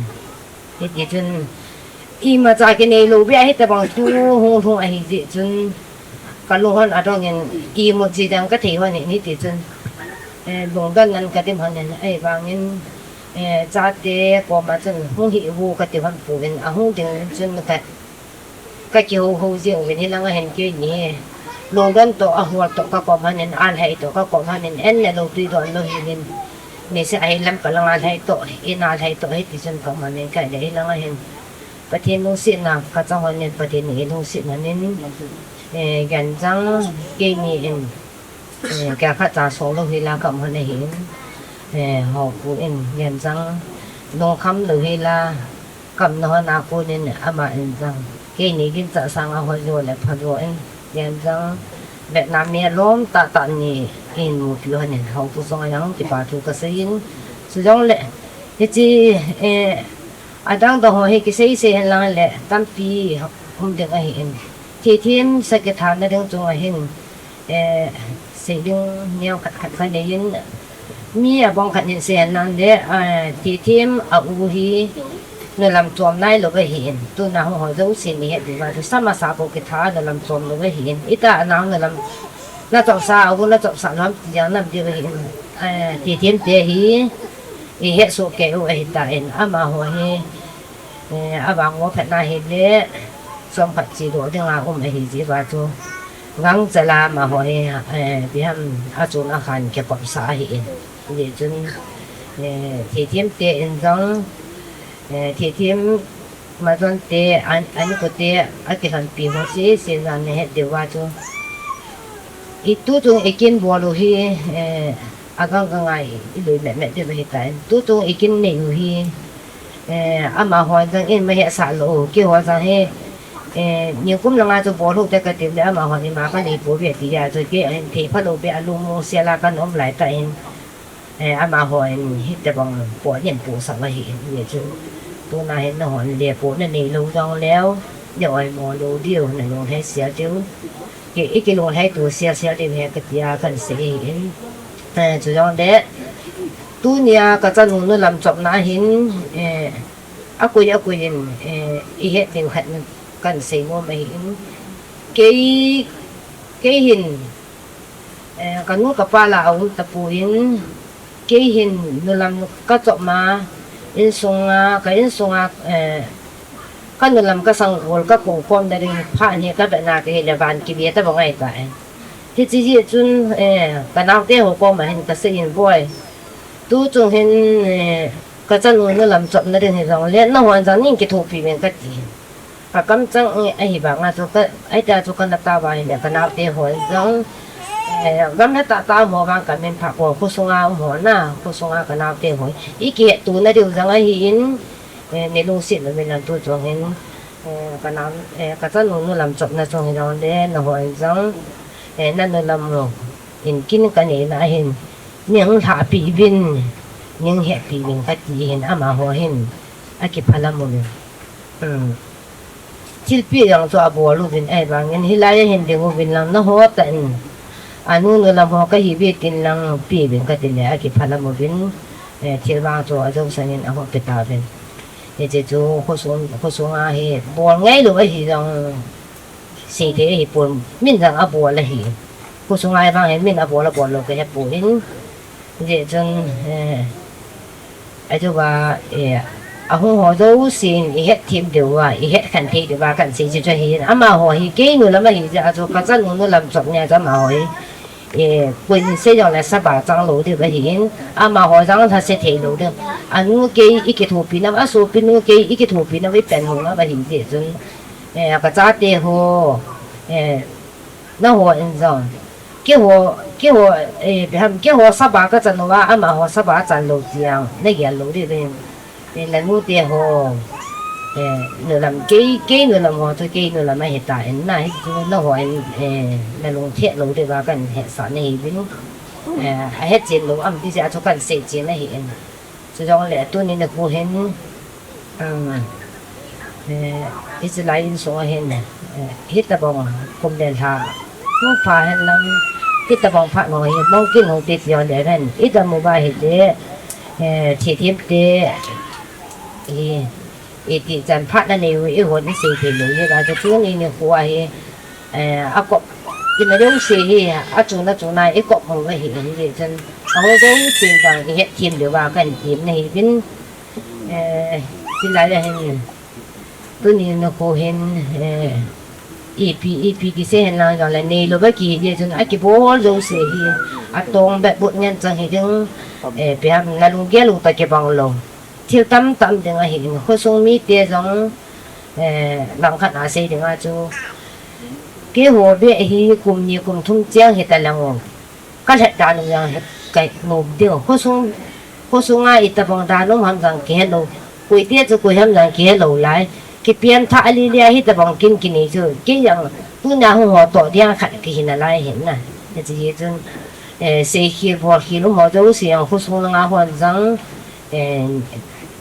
Hiti chun, imacha kinei lou beh a hitabang thu hung lhung ahi jeh chun, kalung hon adong in, imut ji dang kathei hon in hiti chun, eh, lungdon nan kadim hon in, ahivangin, eh, chate koma chun hung hih uvo kati hon pon, ahung ding chun ka, kakihou hou jeng uvin hilang ahin keini. Lungdon toh, ahol toh kakom hon in, alhai toh kakom hon in, en ne lou tui don lou hin. Nise ahi lam kalang alhai toh, in alhai toh, hiti chun kaum hon in, kaile hilang ahin. Pathen lungsetna kachang hon in, Pathen in lungset hon in, eh, genjang keini in, eh, kei khat cha song lou hila kaum hon ahin, eh, hopu in genjang lungkham lou hila, Kamna hon a kon in ama in jong, keini ginchat sanga hoijo le phajo in, jen jong, Vietnam mi alom tahtah ni in mupi hon in, hopu sunga jong kipa thu kasei in, chujongle, hiche, eh, Adang dang ho hi kisei sei hen lang le tampi um ding ahi in. Thithem sa kithana ding chung ahin, eh, sei ding neo khat khat kha nei in. Mi abang khat nin sei hen lang le, eh, thithem a u hi nulam chom nai lou ahi in. Tuna hung ho jouse ni het diu va chu sa masa bou kitha nulam chom lou ahi in. Ita anang nulam na chom sa, a u na chom sa lou ham ti jang nam diu ahi in. Eh, thithem te hi i het soh kei u ahi ta in. Amaho hi, eh, avang ngo phat na hi le, chom khat chi doh ding a um ahi ji va chu. Gangchal a amaho hi, eh, biham a chun a khan kikop sa ahi in. Ni chun, eh, thithem te in jong, eh, thithem majon te, an, an ko te, a kilhonpi ho si, si jong na het diu va chu. I tu chung i kin bol u hi, eh, agang gang a i lui met met diu ahi ta in. Tu chung i kin nei u hi, eh, amaho jong in ma hesah lou u, keiho jong hi, eh, nikum lang a chu bol u te ka ti le amaho ni ma ka nei pou ve ti a chu kei ahin thei pha lou ve a lungmong sel a ka um lai ta in. Eh, amaho in hitabang po nin pu sa ahi in, ni chu. Tuna hin nahon le po na nei lou jong leu, na oimo lou diu, na lunglhai sel diu. Ki, i kilunglhai tu sel sel diu hi ka ti a kan sei ahi in. Eh, chu jong le, tunia ka chanu nulam chomna hin, eh, akoi akoi in, eh, i het ding khat kan sei nom ahi in. Kei, kei hin, eh, ka nu ka pa la a um tapon, kei hin nulam ka chom a, insung a, ka insung a, eh, ka nulam ka sanggol ka kou khom na ding phat hi ka be na ka hi le van kive tabang ahi ta e. Hichi hi chun, eh, ka naote ho koma hin ka sei in boi. Tu chung hin, eh, ka chanu nulam chomna ding hi jong le, nahon jong nin kithopi uvin ka ti. Ka kamchang ahi vang a chu ka, ahi ta chu ka na ta va hi le ka naote ho jong, eh, gam na ta ta mo vang ka min pha ko, khosung a mo na, khosung a ka naote ho. I kihet tu na diu jong ahi in, eh, ni lungset uvin lang tu chung hin, eh, ka nao, eh, ka chanu nulam chomna chung hi jong le, nahon jong, eh, na nulam mo. In kin ka nei na hin, ning lhahpi uvin, ning hetpi uvin ka ti hin, amaho hin, akiphalam uvin. Hmm. Thilpeh jong chu abol uvin, ahi vangin, hilai a hin ding uvin lang, naho tah in, anu nulam ho ka hi ve tin lang, pe uvin ka ti le, akiphalam uvin, eh, thil vang chu ajou sangin ahung pe tauvin. Hiche chu khosung, khosung a hi, bol ngai lou ahi jong, sei thei ahi pon, min jong abol ahi. Khosung a vang hi min abol abol lou ka he pon. Hijeh chun, eh, achu va, eh, ahung ho jousen i het them diu va, i het khen thei diu va kan sei chu chu ahi. Amaho hi kei nulam ahi jeh a chu ka chanu nulam chomna chu amaho hi. Eh, koi in sei jong le saba chang lou diu ahi in, amaho jong lhase thei lou diu. Anu kei i kithopi nau, asopi nu kei i kithopi nau, i pen hou nau ahi jeh chun. Eh, ka chate ho, eh, naho in jong. Keiho, keiho, eh, biham, keiho saba ka chan uva, amaho saba chan lou tiang, na gel lou diu ahi in. Eh, na nu te ho, eh, nulam kei, kei nulam ho chu kei nulam ahi tan, na hi chu naho in, eh, na lungthim lou diu va kan hetsah na hi uvin. Eh, ahet chen lou am ti jeh a chu kan sei chen ahi in. Chujongle tuni nikho hin, um, eh, hiche lai insung a hin, eh, hitabang kum le lha, hung pha hen lang, hitabang phat ho hi, mong kin hung ti ti ho le hen, i dam uva hile, eh, thithem te, i, i ti chan phat na nei u, i hon i sei thei lou, hi la chu tuni nikho a hi, eh, a kop, i na lou sei hi, a chuna chuna i kop hung va hi, hi le chun, a ho dou sei vang i het them diu va kan them na hi uvin, eh, ti lai a hin, tuni nikho hin, eh, ipi, ipi kisei hen lang jong le nei lou va ki hi le chun, a kibol jouse hi, a tong bep but ngen chang hi ding, eh, ipi ham na lunggel u ta kibang lou. Thil tamtah um ding ahi in, khosung mite jong, eh, langkhat a sei ding a chu, keiho beh hi kum ni kum thum cheng hita lang u, ka lhet dan u jong hi ka nom ding u. Khosung, khosung a itabang dan um ham jong kihe lou, koite chu koi ham jong kihe lou lai, kipian tha a li li a hitabang kin kinei chu, kei jong tuna hung ho toh dia khat kihi nalai hin na. Hiche hi chun, eh, sei khel bol khel um ho jouse jong khosung langa hon jong, eh,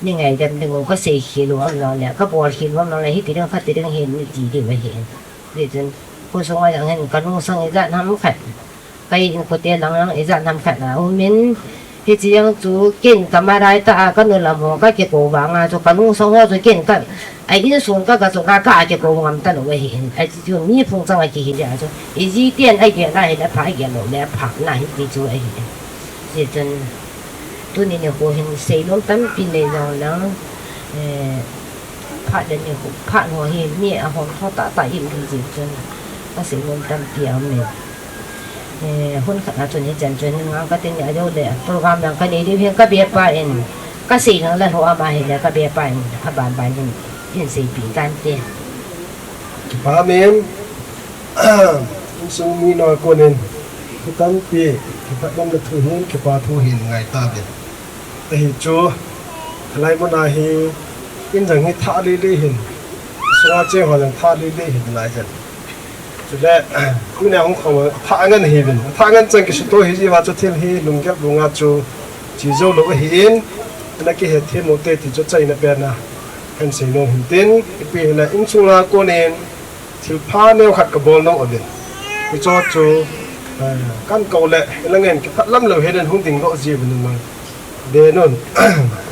Ni ngaidam ding u kasei khel u am lou le, kabol khel u am lou le, hiti ding khati ding hin niti diu ahi. Hijeh chun, khosunga jong hin kanung sang ijat ham khat, ka inkote lang lang ijat ham khat na umin, hiche jong chu ken kamarai ta a kanu lam ho kakikou vanga chu kanung sang ho chu ken ka, a insun ka, ka chu ka, ka kikou ngam talou ahin. Ahi chu mi phung chang a kihi jeh a chu, iji ten agel a hile pha, agel lou le pha na hiti chu ahi. Hijeh chun, tuni nikho hin seinom tampi nei jong lang, eh, phat le nikho, phat ho hi mi ahom tho tahtah in hijeh chun, kaseinom tampi aume. Eh, hun khat a chun hichan chun hin ngang kati ni ajou le program jong kanei diu hin kabepa in, kasei jong lang ho ama hile kabepa in, abanban hin, hin seipeh tante. Kipa aume, insung mi nao konin, thu tampi, kipah lom le thu hin, kipa thu hin ngai tauvin. Ahi chu, hilai muna hi, in jong hi thah lele hin, sunga cheng ho jong thah lele hin lai jan. Chule, tuni a hung khom, thah ngen hiuvin, thah ngen chang kisuto hi jiuva chu thil hi, lunggel lunga chu, che jou lou ahin, ana kihethem u te ti chu achaina pen a, kahin seinom hin tin, ipi hile insung a konin, thilpha neo khat kabol nom uvin. Hicho chu, eh, kahin kou le, ilang in kipah lam lou hin hung dingdoh jiuvin lang. Benun,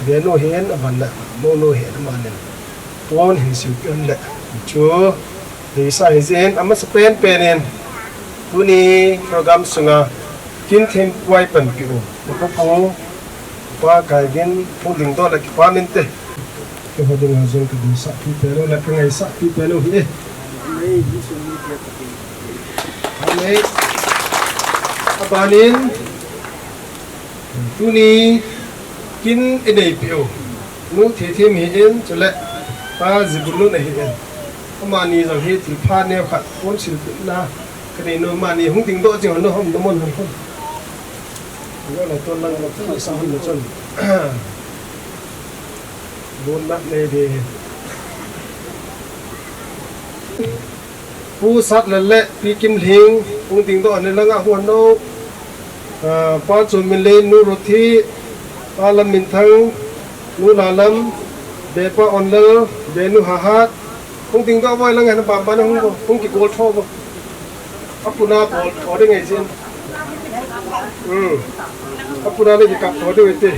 Benu hin aban le, Monu hin amanin. Pon hin silpeh un le. Chu, deisah hijeh in, amasapen pen in. Tuni program sunga, kin thempuai panpeh u. Ka pu, Pa Kaigin, hung dingdoh le kipa min te. Keiho dinga jong kadeisah pi pen u le kangaisah pi pen u hi e. Amen. Abanin, tuni kin inei peh u. Nu Theithem hi in, chule Pa Jibulun ahi in. Amani jong hi thilpha neo khat pon silpehna kanei nom, amani hung dingdoh jing hon, hom nom hon hon. Lo la ton lang lo sa hon lo chon. Bon nat nei de. Pu Satlal le Pi Kimlhing, hung dingdoh ni langa hung hon u. Ah, Pa Chonminlen, Nu Ruthi, Pa Lamminthang, Nu Lalam, Bepa Onlal, Benu Hahat, hung dingdoh uvin lang hin banban hung, hung kigol tho uvin. Apuna bol tho ding ahi jin. Hmm. Apuna le kikap tho ding ahi ti.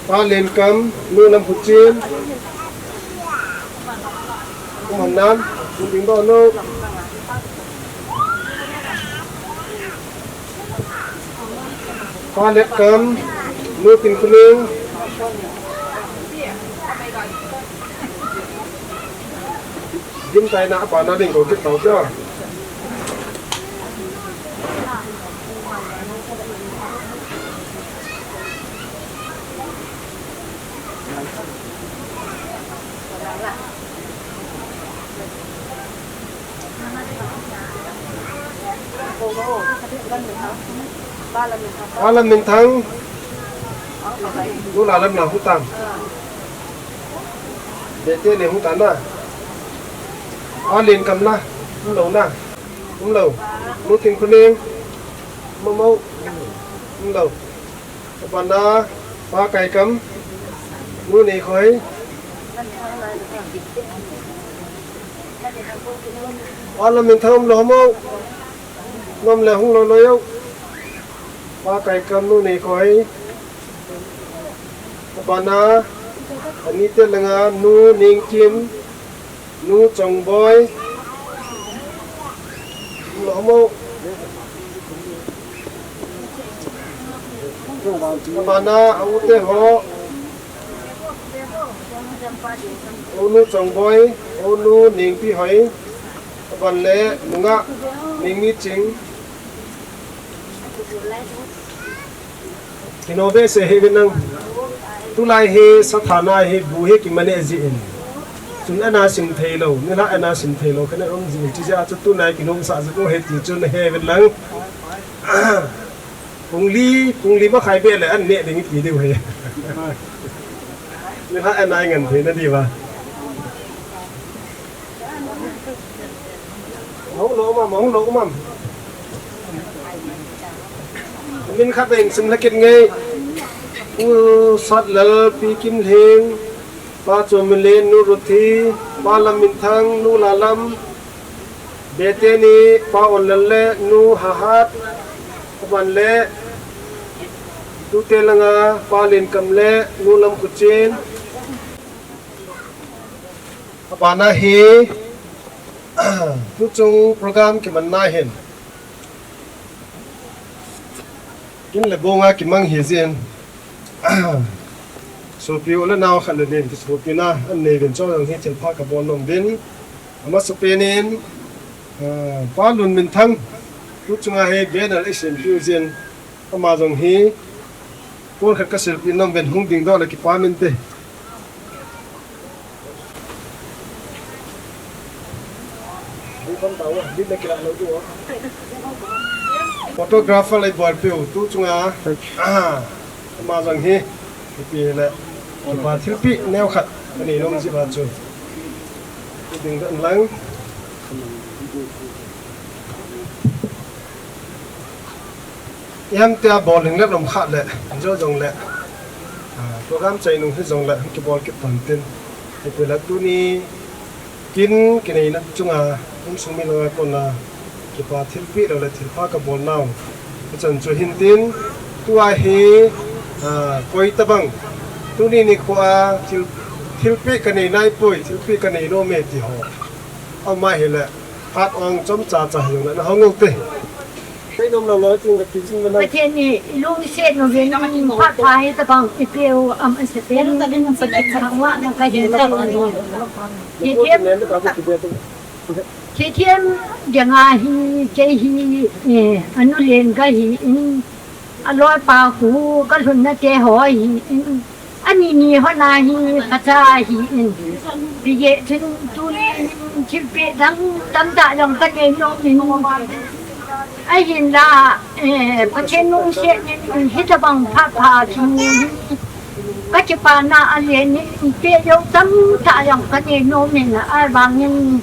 Pa Lenkam, Nu Namkhuchen. Hung hon nan, hung dingdoh un. Pa Lenkam, Nu Tinkhoneng. Gimtaina abana ding kou kit tau te. Pa Lamminthang. Nu Lalam na hung tan. Bete ne hung tan na. Pa Lenkam na. Umlou na. Umlou. Nu Tinkhoneng. Momo. Umlou. Abana, Pa Kaikam, Nu Neikhoi. Pa Lamminthang umlou mo. Nom le hung lou lou yo. Pa Kaikam, Nu Neikhoi. Abana, ani te langa, Nu Nengkim. Nu Chongboi. Lo mo. Abana a u te ho. U Nu Chongboi, U Nu Nengpihoi. Aban le nungah Nengmiching. Kino behseh hi vin lang. Tulai hi sathana hi bu hi kimaneh jin. Chun ana sim thei lou, nilhah ana sim thei lou, kana um jin. Chijeh a chu tunai kinomsah jing u hi ti chun he vin lang. Pung li, pung li makhai beh le an neh ding ti diu hi. Nilhah ana ngan thei na diu va. Hung lou mam, hung lou mam. Min khat in sim la kit ngai. Pu Satlal, Pi Kimlhing, Pa Chomlen, Nu Ruthi, Pa Lamminthang, Nu Lalam, Bethany, Pa Onlal le Nu Hahat, aban le tute langa Pa Lenkam le Nu Lamkhuchen. Abana hi, tuchung program kimanna hin, kin le bonga kimang hi jin, sopi u le nao khat le ni kisopina anei uvin, chujong hi thilpha kabol nom uvin. Amasapen in, ah, Pa Lunminthang, tuchunga hi banner eisempiu jin, ama jong hi pon khat kasilpeh nom uvin, hung dingdoh le kipah inte. Photographer le eibolpeh u, tuchunga, ah, ama jong hi, ipi le, kipa thilpeh neokhat anei nom jeh a chu, dingdoh inlang. Ihamtia bol ding le lom khat le, jo jong le, ah, program chai nung hi jong le, kibol kit tan tin. Ipi le tuni kin kineina chunga, insung mi langa kona, kipa thilpeh lou le thilpha kabol nau. Hichan chu hin tin, tua hi, ah, koi tabang. Tuni nikho a thil, thilpeh kanei naipoi, thilpeh kanei nom e ti ho. Ama hi le, hat ong chomcha cha hi jong le, na hong u te. Kei nom lou lou, chung ka ti chung na. Pathen in lungset nom uvin, phat pha hi tabang i peh u, amasapen in Pathen thangvahna kahin Thithem, thithem dinga hi, kei hi, eh, anu len kahi in, aloipa khu kalhunna te ho hi in, ani ni hon a hi kacha hi in. Bijeh chun tuni in thilpeh dang tamtah jong kanei nom in. Ahinla, eh, Pathen lungset in hitabang phat pha chu kakipana alen in, peh jou tamtah jong kanei nom in, ahivangin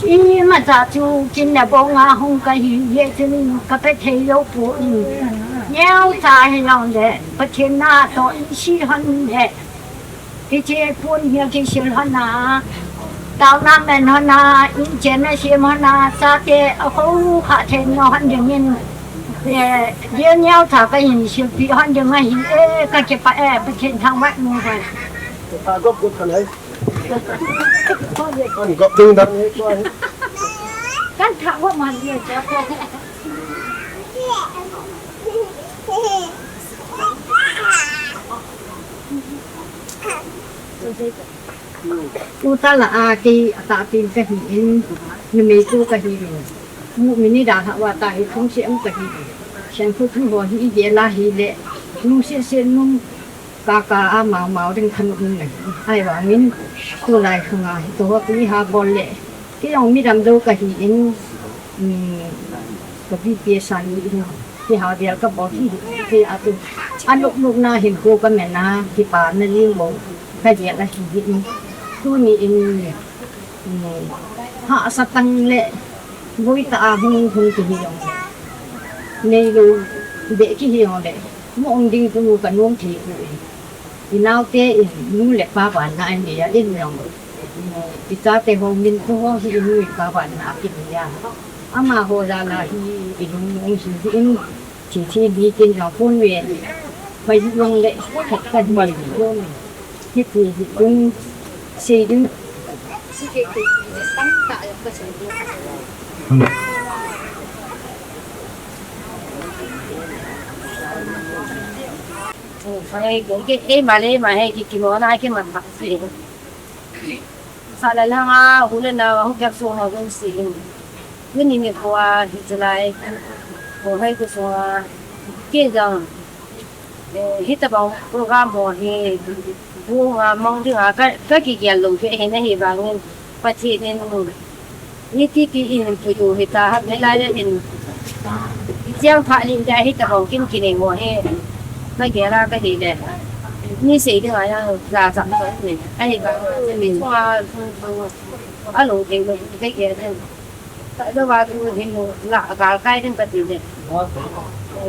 imacha chu kin le bonga hung kahi jeh chun kapeh thei jou poi. Neocha hijongle Pathen natoh in si hon le, hiche pon hi kisil hon a, taona man hon a, in chenna sem hon a, chate akhohkha thei nau hon dingin, eh, neocha kahin silpeh hon ding ahi e, kakipah e, Pathen thangvah in. Thagop got khan hai. Kan gop ding dan. Kan thagop man e. Tuta la a kei atahpen kahi in, numei tu kahi in. Mu mini da ha wa ta hi thung se am kahi in. Sian khu thu ho hi i gel a hile, nung se se nung, Kaka a mau mau ding khan um nai. Ahivangin, tulai sunga hi, tuho tuni ha bol le. Kei jong mi damdou kahi in, um, ka B P S a ni in, kei ha bel ka bol hi, kei a tu. Anop nop na hin ko ka mena, kipana ling bou, ka gel a hi in. Tuni in, um, hahsa tang le, boi ta a hung hung kihi jong le. Neilou, be kihi jong le. Mu um ding tu ka nom thei u e. I naote in nu le pa vannoi a nei a in jong. I chate ho min tu ho hi i nu i pa vannoi a kinei a. Amaho jal a hi i lungmong hi in thi thi di kin jong pon ve. Pai jong le khat ka di mai jong. Hiti hi in sei ding. Hei, kei, kei, ei, male, ma, hei, ki, ki, mo, na, ki, man, ba, si. Sa, la, la, nga, hu, le, na, hu, kyak, su, ha, hu, si, in. Hu, ni, ni, ko, a, hi, chu, lai, ko, hei, ko, su, a, ki, jang, eh, hi, ta, ba, program, ho, hi, bu, nga, mong, ding, a, ka, ka, ki, ki, a, lo, ki, hi, na, hi, ba, ngun, pa, chi, ni, nu. Ni ti ti in pui u hita ha, me lai le in. Chiang pha lim te hita hong kin kinei mo he. Ka gel a ka hi le. Ni sei ding a ya la sa ni. Ai ba ni. Wa a lo ding lo ka gel le. Ka lo wa tu ni lo la ka kai ding ka ti le.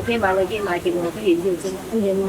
Ke ma le ke ma ke mo ke yin ju chen. Ni mo.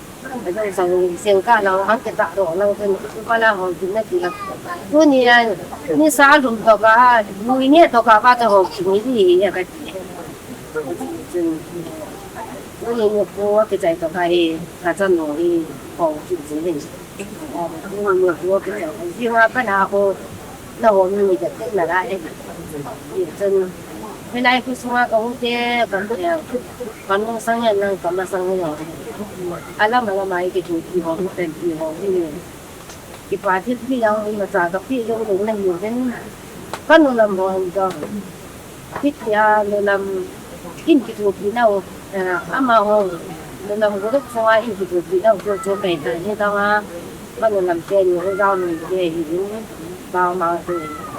Adong sang seng ka lang, ang kita do lang, kan pala ho, kin na ti lang. Tuni a, ni sa lum to ka, ni ne to ka, ba to ho, ni ni ya ka ti. Tuni ni ko ke jai to ka e, ka chan no e, ho, ki ji ni. Ko ni ko ke jai, ji wa pa na ho, na ho ni ni ka te na la e. Ni chen, ni lai ku swa ka ho te, ka te. Ka nung sang yan lang, ka ma sang yan. Alam, alam ai ke tu ki ho, ten ki ho, ni. Kipa thilpi jong imacha kape jong lou nahiuvin. Ka nu lam ho jong. Hitia nu lam in kithopi nau, eh, amaho nu lam group sunga in kithopi nau chu chu kahin tah ni tah a. Ka nu lam teni ho jong nite hijin. Bang ma te.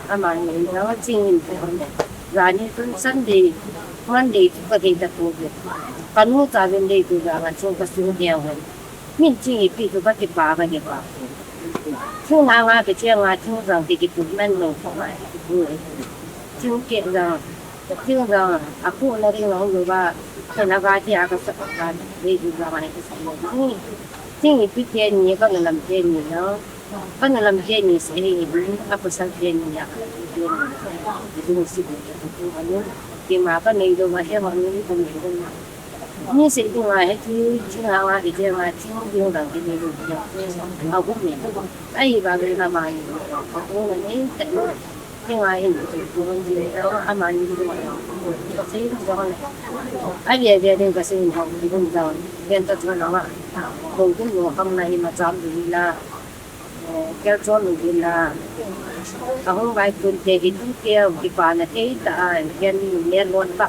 Amani jong chingin te. Jani tun Sunday, Monday chu kahin tah tu. Ka nu cha vin dei tu jong a chu ka su neo. Min ching ipi chu ka kipa, ka kipa. Ching nga nga ke ching nga ching jang ke kipu man lo ko ma kipu. Ching ke jang, ching jang, apu na ring lo lo ba, ke na ba ti a ka sa ka, ni ju jang ai ka sa lo. Ni, ching ipi teni, ka na lam teni lo. Ka na lam teni se ni, apu sa teni ya, teni. Ni si ni, ni ma ka nei lo ma he ma ni ko ni. Ni sei tu nga he tu, ching nga nga ke ching nga, ching ding dang ke ni lu ding. A gu mi. Ai ba le na ma ni. Ko na ni te. Ching nga in tu tu ni. A ma ni tu ma. Sei tu nga. Ai ye ye ding ka sei ni ho ni ding dang. Ken ta tu na ma. Ko tu lo kam na i ma cham du la. Kel chon uvin la. Ahung vai tun te hi tu ke kipa na te ta a, ken ne lon ta.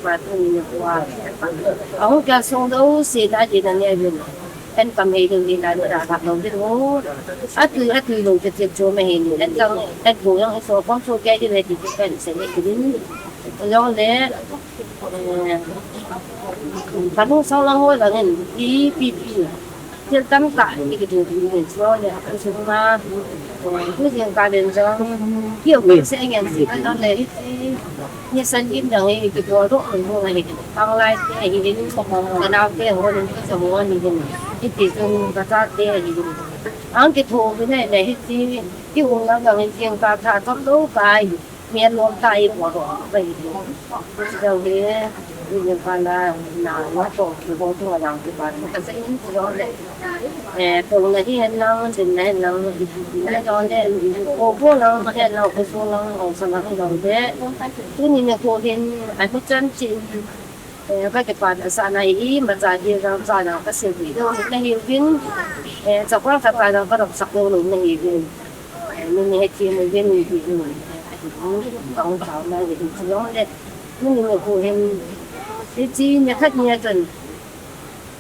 Patun ni kuwa. Ahung kya song do si da di na ne bin. En kam hei ding di na ni da ka dong di ho. Atu atu lo te te jo me hei ni. En kam en bu yang so kong so kya di le di kan se ni di. Yong le. Kanu sang lang ho lang en. Pi pi pi. Thil tamtah i kitu ding in chuan le a sung a, tu jing ka len jong, ki ok se ngen si ka don le hi ti, ni san kim dang i kitu ro ro hi, pang lai te hi in, ka nau te ho ni, ka sa ho ni hin, i ti chung ka cha te hi in. Ang kitu bi ne le hi ti, ki ung lang dang in jing ka tha chom lo kai. Mian lom ta i po ro, ba i po. Jong hi, i ni pa la, na, na to, ki bo to la, ki pa, ka sa in ko le. Eh, to na hi hen lang, din na hen lang, na jong le, ko ko lang, hen lang, ko so lang, o sa lang jong le. Tu ni ne ko hin, a ni chan chin. Eh, ka kipa na sa na i, ma cha hi jong cha na ka se wi. Na hi win, eh, cha kwa ka cha na ka dok sak lo lo na hi win. Min he ti mu gen ni ti mu. Kong kong na ni ti yong le. Min ni ku hem. Ti ti ni khat ni tan.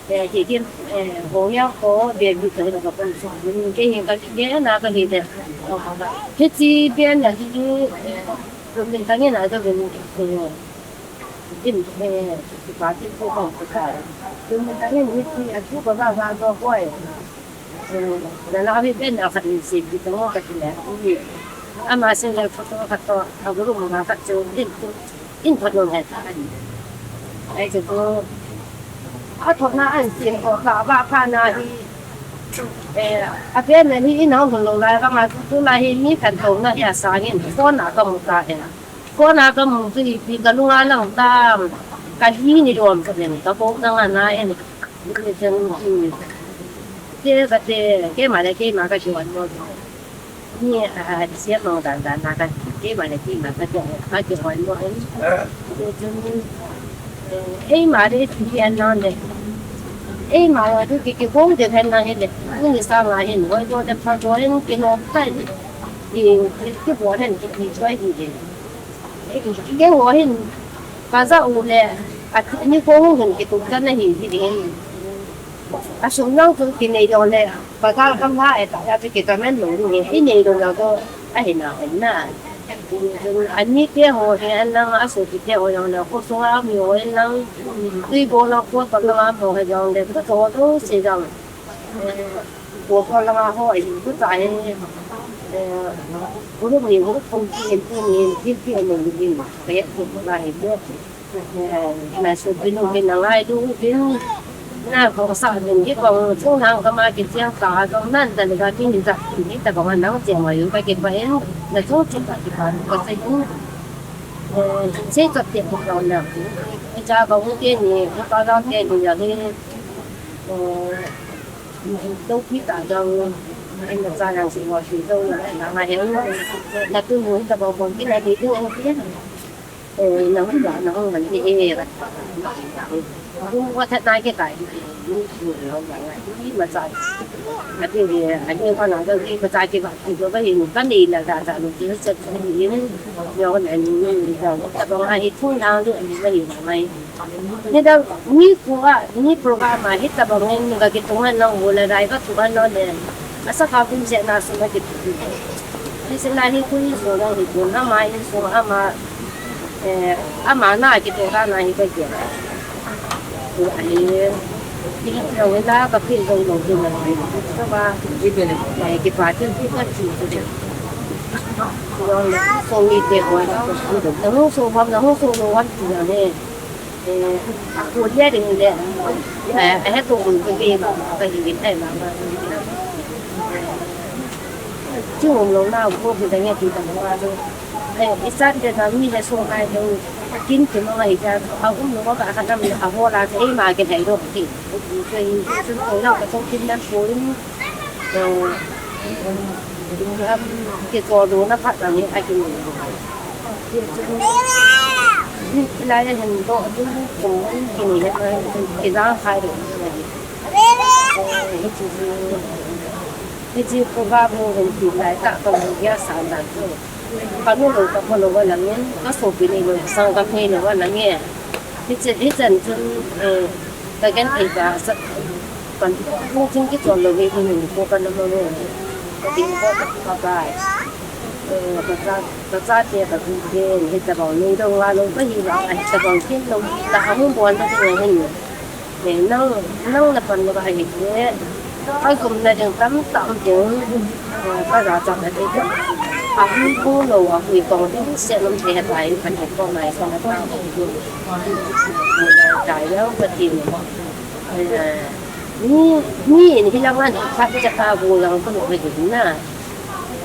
Eh, ti ti, eh, ho ya ko be bi ka na ka kon so. Min ke hin ka ke na ka hi de. Ti ti be na ti, eh, min ka ni na do bin. Din, eh, ti pa ti ko ko ka. Min ka ni ni ti a tu ko ba ba ko ko. Na la vi pen a khat in si ki to ka ti le. Ama sin le photo khat to a guru ma khat chu in in photo he ta. Ai chu to a thot na an sin ko ka ba pha na hi. Eh, a pen na hi in hong lo lai ba ma tu la hi mi kan to na hi a sa ngin ko na ka mu ta he. Ko na ka mu tu i pi ka lu nga lang ta. Ka hi ni rom ka pen ka ko na nga na en. Ke ka te, keima le keima ka kiwan mo. Ni a sia mo dan dan na ka keima le keima ka kiwan mo. Eima le ti an non le. Eima le tu ki ki kong de hen na hen le. Ni sa nga hen mo ko de pa ko hen ki no kai. Ki ki bo hen ki ki choi hi de. Kei ho hin ka ja u le, a ni ko hung hin kitu ta na hi hi ding. A sum nang tu kinei dong le, ka ka kam ha e ta ya tu ki ta men lo ni, i nei dong ya ko a hi na hen na. A ni te ho hi an nang a su ki te ho yong le, ko su a mi ho hin nang, tui bo la ko ta la ho he yong le, ko to to si dong. Ko ko la ho i ku ta e. Ko ni ho ko ki en tu ni ki ki en ni ni. Ke ko la he ko. Na su bi nu bi na lai du bi. Na ko sa ni ki ko chung nang ka ma ki chiang ka ha ko nan ta ni ka ki ni ta. Ni ta ko nang chiang wa yu ka ki pa en. Na chung chi ka ki pa ko sa yu. Che ka te ko na. Cha ko ke ni, ko ka te ni ya ni. Dou pi ta dou, ai na cha yang si mo si dou na na na he. Na tu mu ta bou bou ki na di tu o ki. Eh, na hung ba, na hung man ki he ba. Hung wa ta na ki kai. Ni ni lo ba ngai. Ni ma cha. Na ti ni, ai ni ko na dou ki ma cha ki ba. Ki dou ba ni ka ni na da da ni ki sa ni. Yo na ni ni da. Ta ba ngai tu na ni ni ma ni mai. Ni da, ni ko a, ni program a, hitabang in ka kitung a nang u le rai ka tu a no le. Asa ka bun je na su na kitung. Ni se na ni ku ni so na ni ku na ma ni so ama, eh, ama na kitung ka na ni ka ke. Ku a ni, ni lo na ka pi lo lo ni na. Ka ba, eh, ki pa ti ki ka ti. Lo na so ni te ko na so so lo wa ti na ni. Eh, ko lia ding le, eh, he ko ko ko ke ma, ka hi ke tai ma ma. Chu lo na ko ko da nge ti da ma. Eh, i san de na mi le so kai do. Kin ti ma ngai ja, a um lo ka ka nam a ho la ke ma ke dai do ti. Ko i chu ko na ka to kin na ko in. Eh, ke ko do na pha ta ni a kin. Lai hin do, kini he, kini khai do. Hichi, hichi ko ga mo hin ti lai ta ko ya sa na ko. Ka nu lo ka ko lo wa lang in, ka so pi ni lo, sang ka pi lo wa lang in. Hichan, hichan chun, eh, ka genthei pa sat, kan, lungthim kichol lou hi, hung ko kan na mo. Ka tin ko ka bai. Eh, ka cha, ka chate ka tute, hitabang nei dong nga lou ka hi la, hitabang kin lou, ta amun bon na ding hin. Eh, nang, nang na pan lou ka hi ke. Ka gum na ding tam tam ding. Eh, ka ra cha na ding. A hui ko lou, a hui kong ding, se lom te ha tai, ka ne ko mai ko na ta. Ko na ta ya ka tin. Eh, ni, ni in hi la wan, ka cha ka bu lang ko lou ka ding na.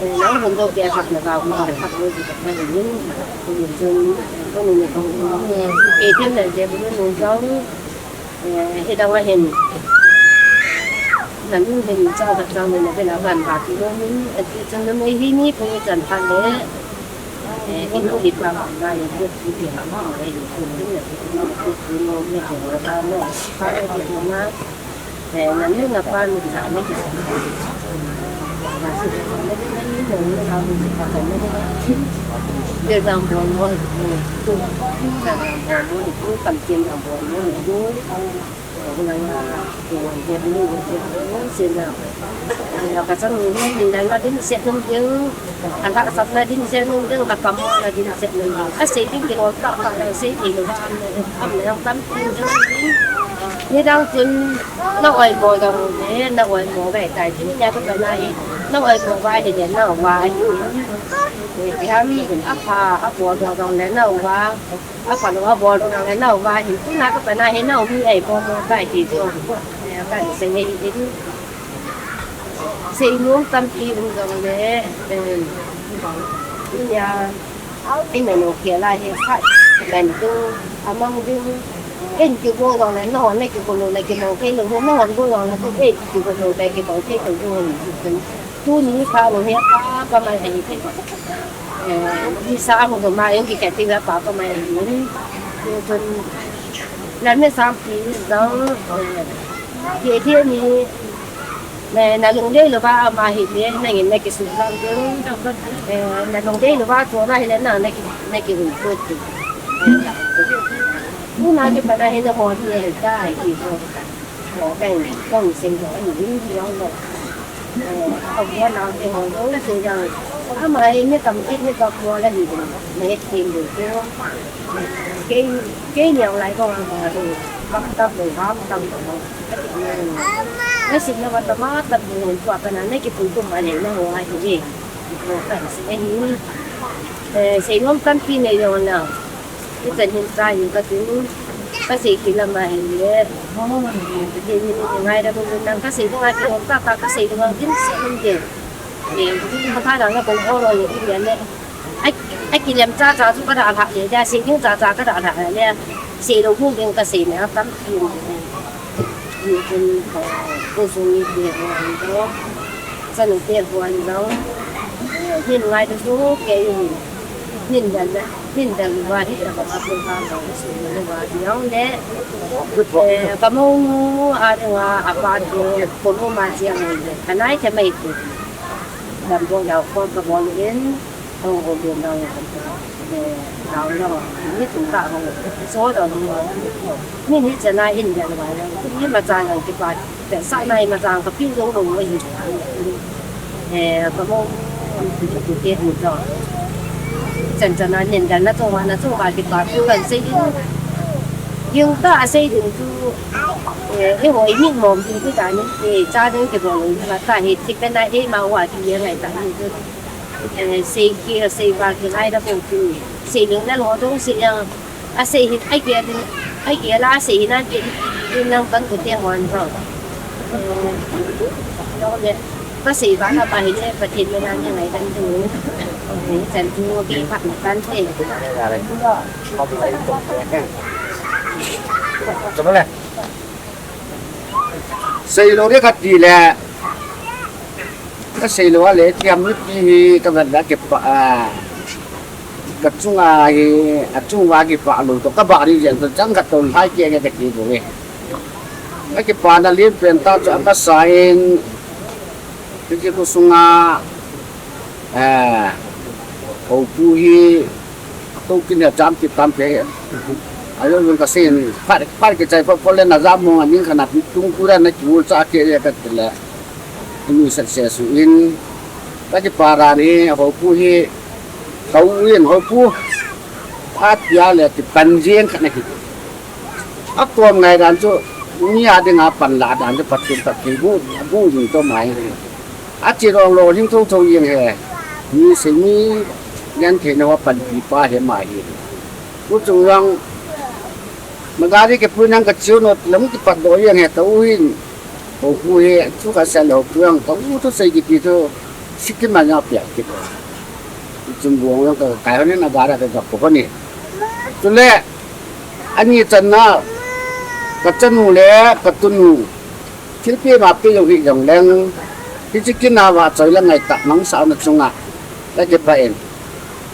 Eh, nang hon do ke ha na ka bu ka ko ji ka ni. Ko ni jong, ko ni ko. Eh, tem na je bu ni jong. Eh, hidang a hin. Nan hin chang khat chang ni na bela kan ba ti lo hin, eh, ti chang na mai hi ni pu chan phan le. Eh, in hi pa ma na ni pu ti ha ma le ni pu ni na pu ni pu ni ni pu na pa ni pu na. Eh, nan ni na pa ni sa ni. Dia dang bon mo. Dang bon mo ni pu kan tin dang bon mo ni pu. Nidang chun na oi mo dong le, na oi mo ve tai, tin nia ka na i, na oi mo va hi le, na oi va hi. Ham, a pha, a po dong dong le, na oi va. A pha lo a bol na le nau va hin, tu na ka pa na hin nau mi ai bol mo kai ti tu. Ka se nge hin. Sei nom tampi um jong le, eh, nia, i na no ke la he sa, kan tu, amang ding, ken ki bol jong le, no, ne ki bol le, ki bol ke lo, no, bol jong le, tu, eh, ki bol le, ki bol ke lo, tu. Tuni kha lou hi pa, pa mai hi. Eh, ni sa mo ma in ki ka ti ga pa, pa mai hi. Ni tun, na me sa pi dang, eh, ye ye ni, na, na lung dei lou va ma hi le, na ngin na ki su dang ding. Eh, na lung dei lou va tu na hi le na, na ki, na ki hu tu tu. Ni na ki pa na hi na ho ni ta hi tu. Kong sing ko ani ding ding lo. Kong ya na te ho lo se jang. Ama e ne kam e ne ka ko la ni ding. Ne tin ding ko. Ke ke ni ang lai ko ang ba lo. Bak tap lo ha tap lo. Ne sing na ba ta ma tap lo ko ka na ne ki pu ko ma ne na ho ai ni. Ko ka se ni. Eh, sei nom kan pi ne yo na. Hichan hin cha in ka tin, ka sei kit lam ahi le. Hichan hin ngai da bun nang ka sei ding a kihou tah tah ka sei ding a din se um de. Eh, ka tha dang na bol ho lo ni le le. Ai, ai kilem cha cha chu ka da lha le, da sei ding cha cha ka da lha le. Sei lou hu ding ka sei na tam ki um de. Ni kun ko, ko su ni de ho an do. Chanu te huan jong, eh, hin ngai tu su ke in, hin dan na, hin dan va hi ta ba pu ha ba su ni va jong le, eh, ka mo nu a ding a, a pa tu, ko nu ma jia mo le, ka nai te mai tu, dan bo yau ko ka bo in, ko ko be na, eh, dau lo, ni tu ta ho, so da ni, ni ni chana in dan va, ni ma cha yang ki pa. Te sa nai ma jang ka pi lo lo lo hi. Eh, ka mo, tu te hu jo. Chan chan a nen dan na chong na chong ba ki pa tu kan sei ding. Yung ta a sei ding tu. Eh, e hoi min mom tu tu ta ni. Eh, cha ding ki bo lo ma ta hi ti ka na e ma wa ki ye ngai ta ni tu. Eh, sei ki, sei ba ki ngai da bo tu. Sei ding na lo dong sei yang. A sei hin, ai kia din, ai kia la a sei hin an tin, tin lang kan ku te hon ho. Lo le, ka sei ba na pa hin e, Pathen me nan ngai kan tu. Ni chan tu ke pa na kan te. Chama le. Sei lo de ka ti le. Ka sei lo a le, thiam ni pi hi ka vat da ke pa a. Ka chunga hi, a chunga kipah lou toh, ka bah ding jen toh, chang khat toh, hai kei nge ka ti bou e. Ka kipana lien pen tah chu a ka sa in, hiti khosunga, eh, houpu hi, tou kin a cham kit tam pe. Ajo jong kasei in, phat, phat kichai phat phat le najah mong a ning khat na pi tung tura na kiul cha ke le kati le. Inu sat se su in, ka kipah dan hi, hopu hi, ka u in, hopu, atia le kipan jeng khat na hi. Akom ngai dan chu, mi a dinga pan la dan chu, Pathen, Pathen, bu, bu jing to mai. Achi rong lo, jing thong thong jeng he. Mi se mi, yan the na wa panpi pa he mai. Tuchung jong, magari kipui nang kachiu not lam kipat doh jeng he ka u hin. Hopu hi, chu kasei le hopu jong, ka u thusei kiti chu, Sikkim a jong apia kit. Tuchung buang jong ka kai hon in agari ka gap ko hon in. Chule, ani channa, kachanu le, katunu. Thilpi ma pe jong hi jong leng, hiche kin a vachoi le ngaitah mangsa na chunga, ka kipah in.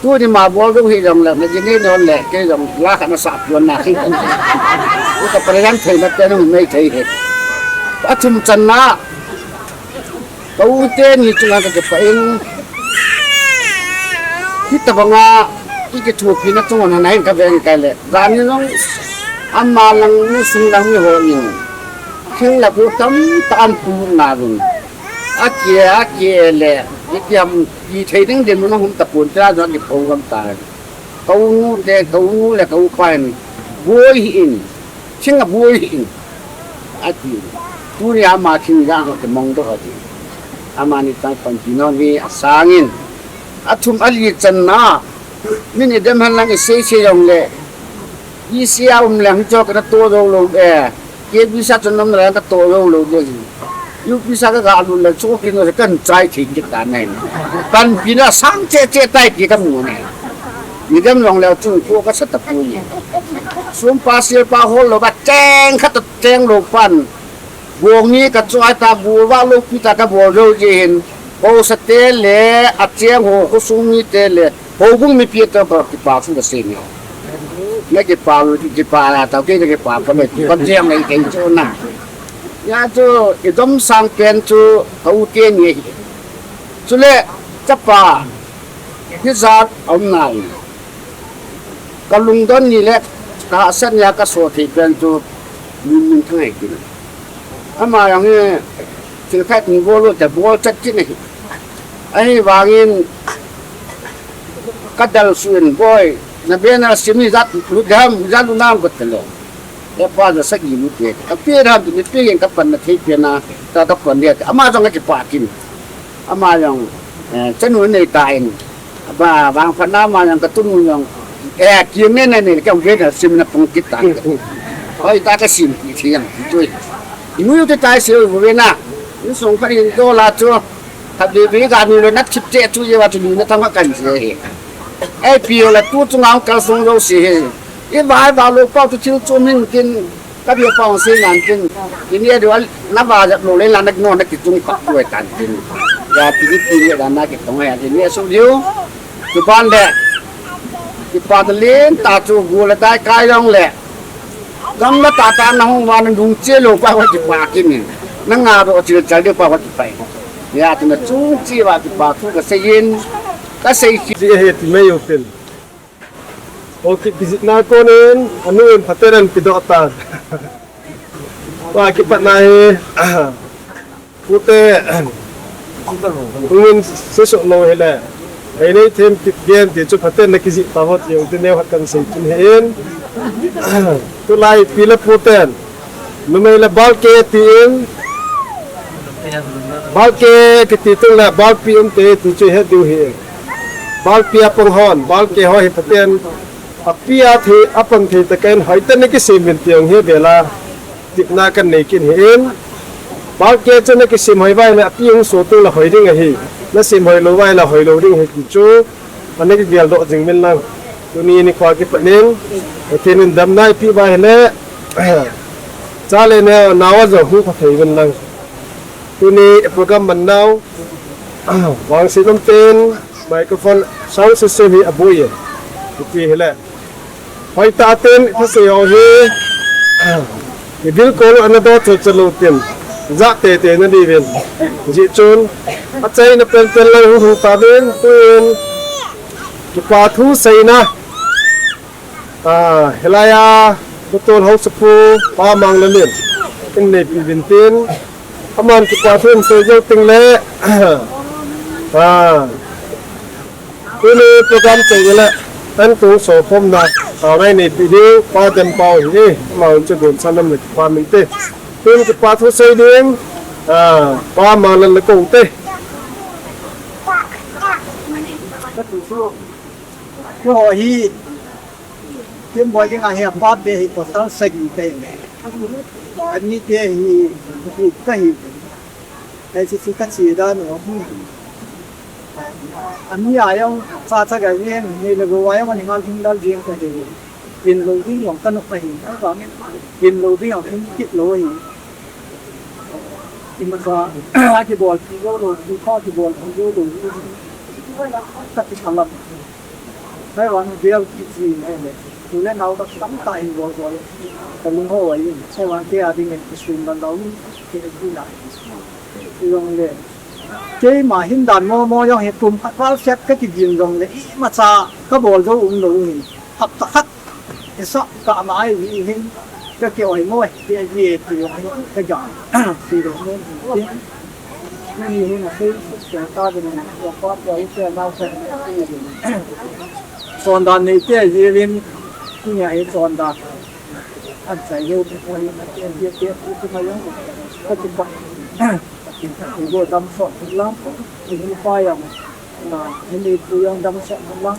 Tuni ma bol jong hi jong leng, na jini non le, kei jong la khat na sah puan na hi. Ka present thei na te nung nei thei hi. Athum channa, ka u teni chunga ka kipah in. Hitabanga, i kithupi na chunga na hin ka veng kai le. Jani jong, ama lang ni sung lang ni ho in. Thil la bu tam ta am pu na vin. Akia, akia le, i kiam, i thei ding din mun hum ta pun ta jong i pho gam ta. Ka u nu te, ka u nu le ka u pa in. Boi hi in. Thing a boi hi in. Ati. Tuni ama thing jang ho te mong doh ati. Amani tang panpi non hi asang in. Athum ali channa. Min idem hen lang isei sei jong le. Isi a um leng cho kana to jong lo e. Ke bisa chun nom na ka to jong lo de. Yu bisa ka ga lu le cho kin no kan chai thi ki ta nai. Panpi na sang che che tai ki ka mu nai. Ni dem long le chung ko ka sa ta pu ni. Sum pa sil pa hol lo ba cheng khat cheng lo pan. Bong ni ka choi ta bu va lo pi ta ka bol jo ji hin. Ko sa te le a cheng ho ko sung ni te le. Houbung mipi toh ka kipa thu kasei ni. Na kipa, kipa la tao kei na kipa pa le, pa jeng nei kei chu na. Ya chu, i dom sang pen chu, ka u teni hi. Chule, chapa, hijat a um nai. Ka lungdon ni le, ka hahsat ni a ka so thei pen chu, Minminthang ahi kit. Ama jong hi, thil khat in bol u te bol chat kit ahi. Ahivangin, ka dal suh in, boi, na banner sim hijat lut dam, hijat lut nam ka ti lou. E pa ja sagi lut e. Ka pe dam ti ni pe in ka pan na thei pe na, ka, ka pan dia. Ama jong ka kipah kit. Ama jong, eh, chanu nei ta in. Ba, vangphat na ama jong ka tunu jong. Eh, kiang ne ne ne, ka banner sim na pung kit ta. Hoi ta ka sim kit thiang, tui. I mu te tai se u ve na. Insung khat in dola chu. Khat ve ve ga ni lo na thip che chu ye va chu ni na thang kan je he. Ei pi yo la tu chu ngang kal sung lo si he. I va va lo pau chu thil chu min kin ka bia pau si nan kin. Ini a do na va ja lo le la na no na ki tung pa tu tan kin. Ya pi ni pi ni da na ki tong ya ini a su liu. Chu ban le. Kipa ta len ta chu gu le tai kai long le. Gam na ta ta na hung wa na dung che lo pa wa kipa kit in. Na nga ro chil chal de pa wa kipa. Ya tu na chung chi wa kipa thu ka sei in. Ka sei ki. Ji he ti mai u tin. O ki visit na ko nen, anu en phaten an pi do ta. Wa kipat na he. Pute, tungin seso lo hile. Ei nei them kit gen ti chu phaten na kijih ta vot jeng ti neo hat kan sei tin he in. Tulai pi le puten. Numei le balke ti in. Balke kiti tung le balpi um te ti chu he diu hi. Balpi a pang hon, balke ho hi phaten. Api a thei, a pang thei ta kan hoi ta na kisei min ti ong he bela. Tipna kan nei kin hi in. Balke chu na kisim hoi vai na api hung so tu la hoi ding ahi. Na sim hoi lo vai la hoi lo ding ahi ti chu. Ana kigel doh jing min lang. Tuni nikho kipat in. Pathen in damna eipeh vai le. Cha le nao a jong hung pha thei min lang. Tuni program man nau. Vangset um ten microphone sound system hi aboi e. Ti hi le. Hoi ta ten, thasei ho hi, i bilkol ana do chu chu lo tin, ja te te na di vin. Ji chun, a chai na pen pen lang hu hu ta vin, tuin, kipa thu sei na. Ah, hilaiya, Pu Tolhausapu, Pa Manglal in, in neipi uvin tin, aman kipa thu in sei jou teng le, ah, tuni program chai le, an tung so khom na, ah, ngai neipi ding, Pa Denpao hi, ama un chu don san nam le kipa min te. Tun kipa thu sei ding, ah, Pa Manglal le kou te. Keiho hi, Themboi dinga hi apa te hi pasal sagi kahi. Ani te hi, hi kahi. Hiche chu kache dan u. Ani a jong cha cha ga jeng, ni le gou a jong ani ngal hing lal jeng kahi. Kin lou ding jong ka nok kahi. Kin lou ding jong kin kit lou hi. Ima cha, a kibol pi lou lou, pi kha kibol pi lou lou. Ka ti khalam. Taiwan bial kiti nele. Tule nau ka tam ta hin bol bol. Ka lung ho wai in. Taiwan te a ding in kisun ban dau. Ke ku la. Long le. Keima hin dan mo mo jong hi kum khat val set ka kigin jong le. Ima cha ka bol jo um lou hin. Hapta khat. Isa ka mai hi hin. Ka ke oi mo. Ke ji ti jong ka ja. Ti jong mo. Chondan neite jeh in, tunia hi chondan. An chai lou te poi, an te te te te te mai jong. Ka ti pa. Ka ti pa. Go dam sot lang. Ti pa jong. Na, ni pu jong dam sot lang.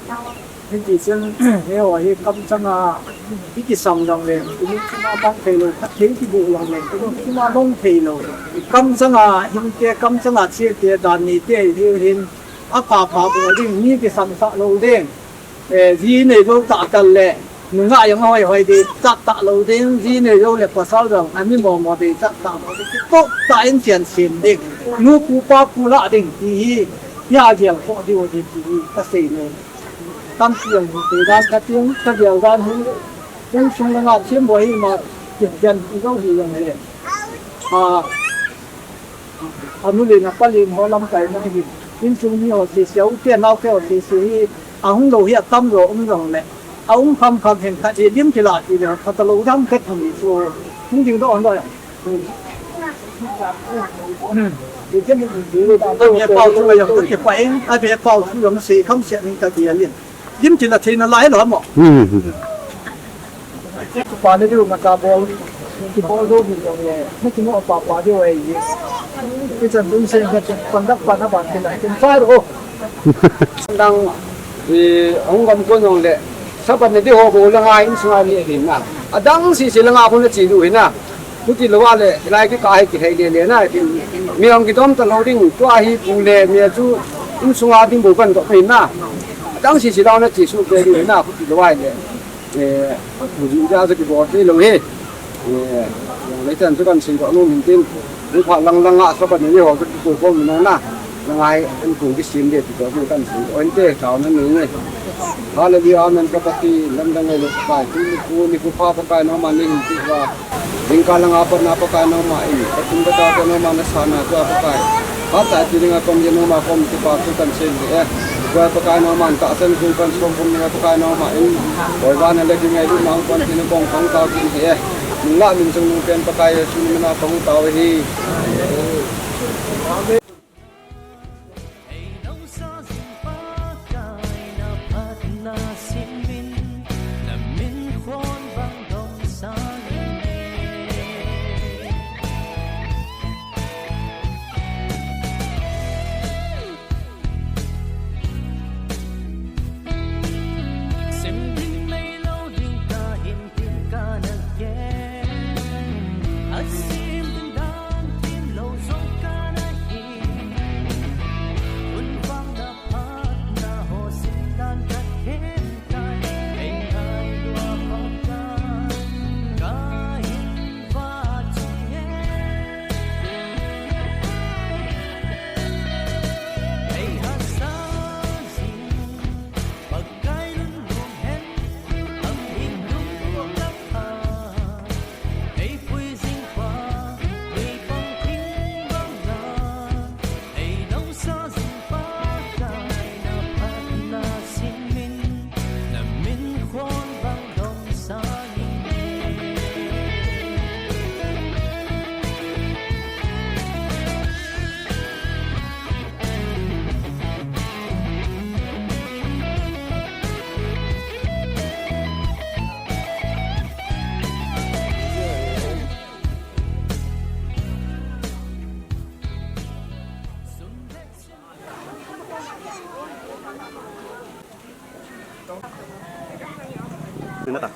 Hiti chun, eiho hi kamchanga, i kisam jong le, tuni chunga bang thei lou, khat thei kibu jong le, tuni chunga bang thei lou. Kamchanga, hinte, kamchanga chite, dan neite, hi hin, apha pha bol ding, mi kisamsah lou ding. Eh, ji nei lou tah tah le, nungah jong hoi hoi ding, tah tah lou ding, ji nei lou le pasal jong, ani mo mo ding, tah tah lou ding, kitoh tah in chen sem ding. Nu pu pa pu lah ding, ti hi, hi a gel khoh diu ding, ti hi, ka sei lou. Tampi jong hi, te dan ka ting, ka gel dan hi, insung langa thim bo hi ma, kin ken ti lou hi jong le. A, anu le na pa le ho lamkai na hi, insung mi ho sese, u te nau te ho sese hi, ahung lou hi atam lou um jong le. Aum kham kham hin khat hi lim kila ti le, khat lou dam khat hung hi chu, hung ding doh doh. Ka ve pau thu ka jong ka kipah in, a ve pau thu jong sei kham se ning ka ti a lin. Lim ti la theina lai lo mo. Hmm. Kipana diu ma ka bol. Kibol diu hi jong le. Na kimo pa pa diu ai. Kichan dun se ka pan dak pan a ban ti la. Kin fire o. Dang, eh, hung gam kon jong le, saban ne di ho bou langa insunga ni ding na. Adang sese langa khu na che diu hi na. Huti lou a le, hilai kikah hi kihei le le na, tin, mi hung kidom ta lou ding, tua hi pu le, mi a chu insunga ding bou kan doh hi na. Adang sese langa na che suh pe diu hi na, huti lou a le. Eh, hujing ja ja kibol thei lou hi. Eh, leitan chu kan sei doh nom in tin. Ni pha lang lang a sa pa ni ho chu kiko ko mi na na. Lang ai an kung kisim de ti doh kan sei doh in te tao na ni ni. Hallelujah, amen, ka Pathen, lamdang ngai lou Pakai, tuni nikho, nikho pha Pakai nangma nei hin pe uva. Jingkah langa patna Pakai nangma in, ka tum ka tao ka nangma na sana tua Pakai. Hatah a ti dinga kom jeng nangma kom kipa thu kan sei e. Tua Pakai nangman tahsan kung kan som kom dinga Pakai nangma in. Oi vana le ding ngai lu nang kon tin kong kong tao tin e. Nung lah min chung nung pen Pakai Jesu min a kong tao hi. Ei nong sa jing Pakai na phatna simin, na min khon vang dong sa ning e. Sim ding nei lou ding ka hin tin ka na ke. A sim ding dan tin lou zong ka na hi. Ina ta.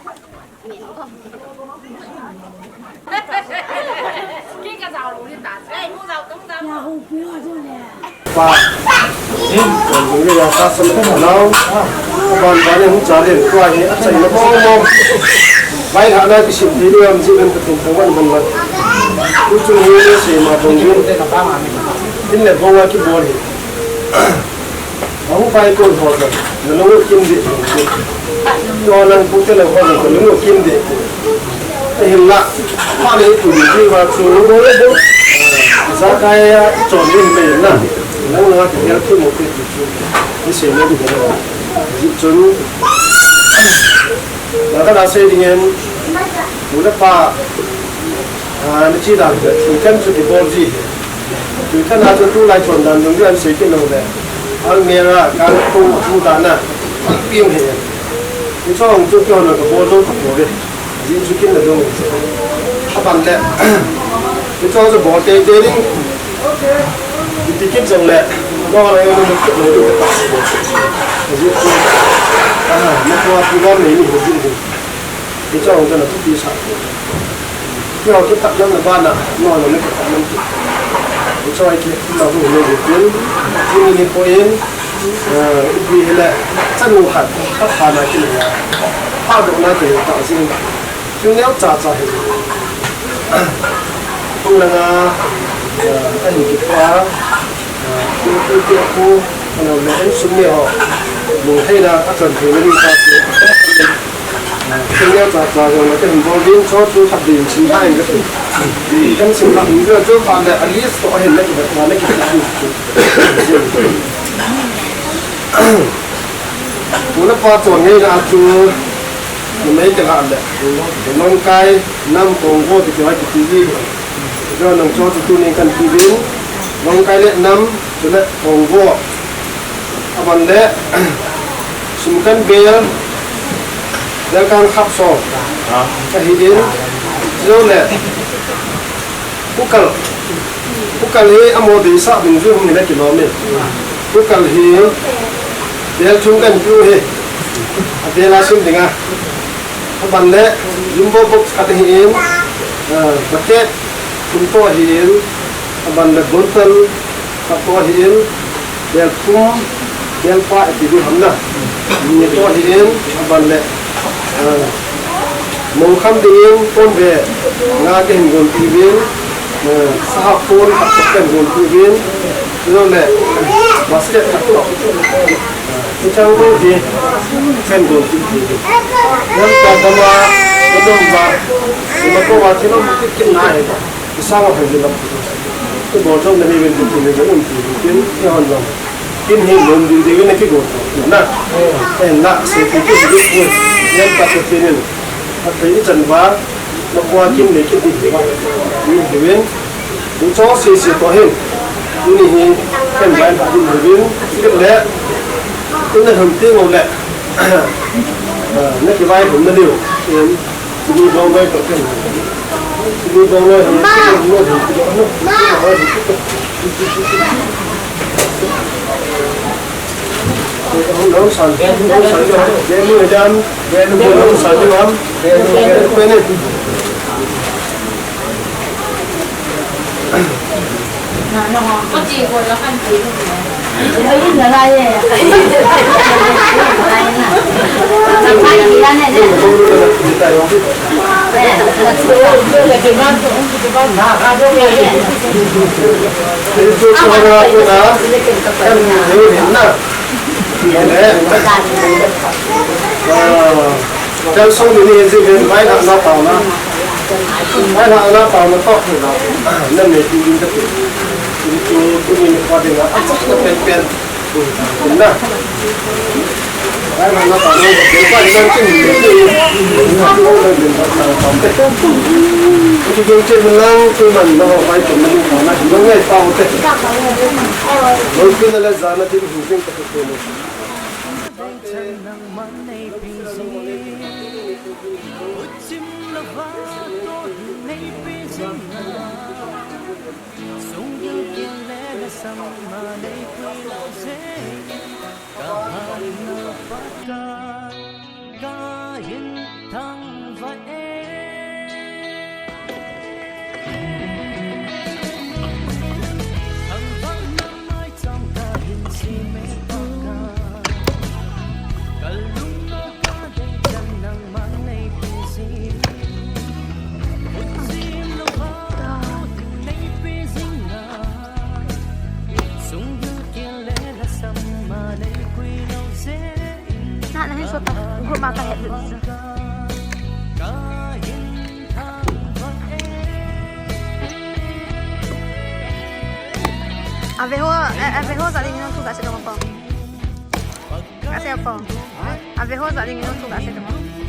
Pa. Ni ya sa sa na nau. Ban ban ni hu cha le tua hi a chai na bom bom. Vai ha na ki sim di lu am ji ben ka tin tang wan ban wan. Ku chu ni le se ma bom bom. In le bom wa ki bol hi. Ahung pai kon ho jong, na lung u kim deh. To nang pu te lo ho jong, na lung u kim deh. Ahinla, pa le tu ni va chu, jakai a chon ni me na. Nang na ti ya ki mo te. Ni se le ni na. Ji chun. Na ka na se ding en. Mu na pa. Ah, na chi dan, thu kan chu kibol ji. Thu kan a chu tulai chon dan dong kan sei kit lou le. Almirah kan tu tu dan a. Piu he. Ni chong chu kyo na ka bol dong ka bol le. Ji chu kin na dong. A ban le. Ni chong chu bol te te ding. Ni ti kit jong le. Lo la yo ni kit lou ka. Ji chu. Ah, na ko tu dan ni ni ji. Hiche a hung tana thupi sa. Keiho kitahna bana, amaho jong kitahna ti. Hiche a kei, ama hu le tin, tin ni ko in, eh, ipi hile, chanu khat, khat pha na kile ya. Pha do na kile ta jing. Thil neo cha cha hi. Hung langa, eh, ahin kipa, eh, tu, tu, tu, tu, ano le, en sum ni ho. Mu hei na, a chan thei na ni ta. Thil neo cha cha jong le kahin bol ding, cho chu khat din sim ta in kati. Kan sim ta in kati chu pa le a list to hin le kivet na le kivet. Tuna pa chon ngeina chu numei kila le. Longkai nam kong vo ti kila kiti ji. Jo nang cho chu tunin kan ti ding. Longkai le nam. Chule, kong vo. Aban le, sum kan bel, bel kan khap so. Ah. Ka hi din, jo le, pukal. Pukal hi amo dei sa ding ju hung hi le kilom e. Pukal hi, bel thum kan piu hi. A bel a sim ding a. Aban le, jumbo box khat hi in, ah, bucket, thum to hi in, aban le, bottle, Khat to hi in, bel thum, bel pa iti di ham na. Ni to hi in, aban le, ah, mong kham ding in, pon ve, nga kahin gon pi vin, ah, saha pon khat to kahin gon pi vin, lo le, basket khat to. Ah, ichang to hi, kahin gon pi vin. Yan ta dama, idom ba, ima ko wa ti lo, kit kit na he. Isang a phai lam. Ibol jong na nei ven ti nei ven um ti kin, ihon jong. Kin hi lom ding ding na kigol. Na. Eh, na se ti ki ding ki. Yan ta ko tinin. A phai ichan ba. Na kwa kin nei ki ding ba. Ni ding ven. Ni cho se se to hin. Ni hi ken bai ba ding ding ven. Ki le. Ina ham ti ngol le. Ah, na ki bai hum na diu. Ni bong bai to ken. Ni bong bai hum. Nong san, nong san jo. Ni ni jam. Ni ni nong san jo ham. Ni ni ni. Chang song ni ni ji ven vai na na tao na. Vai na na tao na to ni na. Na me ti din ta ti. Ti ti ni ni pa din na. A chak na pen pen. Na. Vai na na tao na. Ti pa ni na ti ni ti. Na ti ni na din na tao. Ti ti ti ni lang ti man na vai ti ni na. Na ni ngai tao te. Lo ti na la za na ti ni ti ta ti ni. Chang nangman nei pi jing, uchim lava to hi nei pi jing na. Sung gil gil le na sang ma nei pui lou jing, ka han na pata. Nahin so ta group ma kahet lut chu. Ave ho, eh, ave ho jat ding in thu gasei ding po. Gasei po. Ave ho jat ding in thu gasei ding.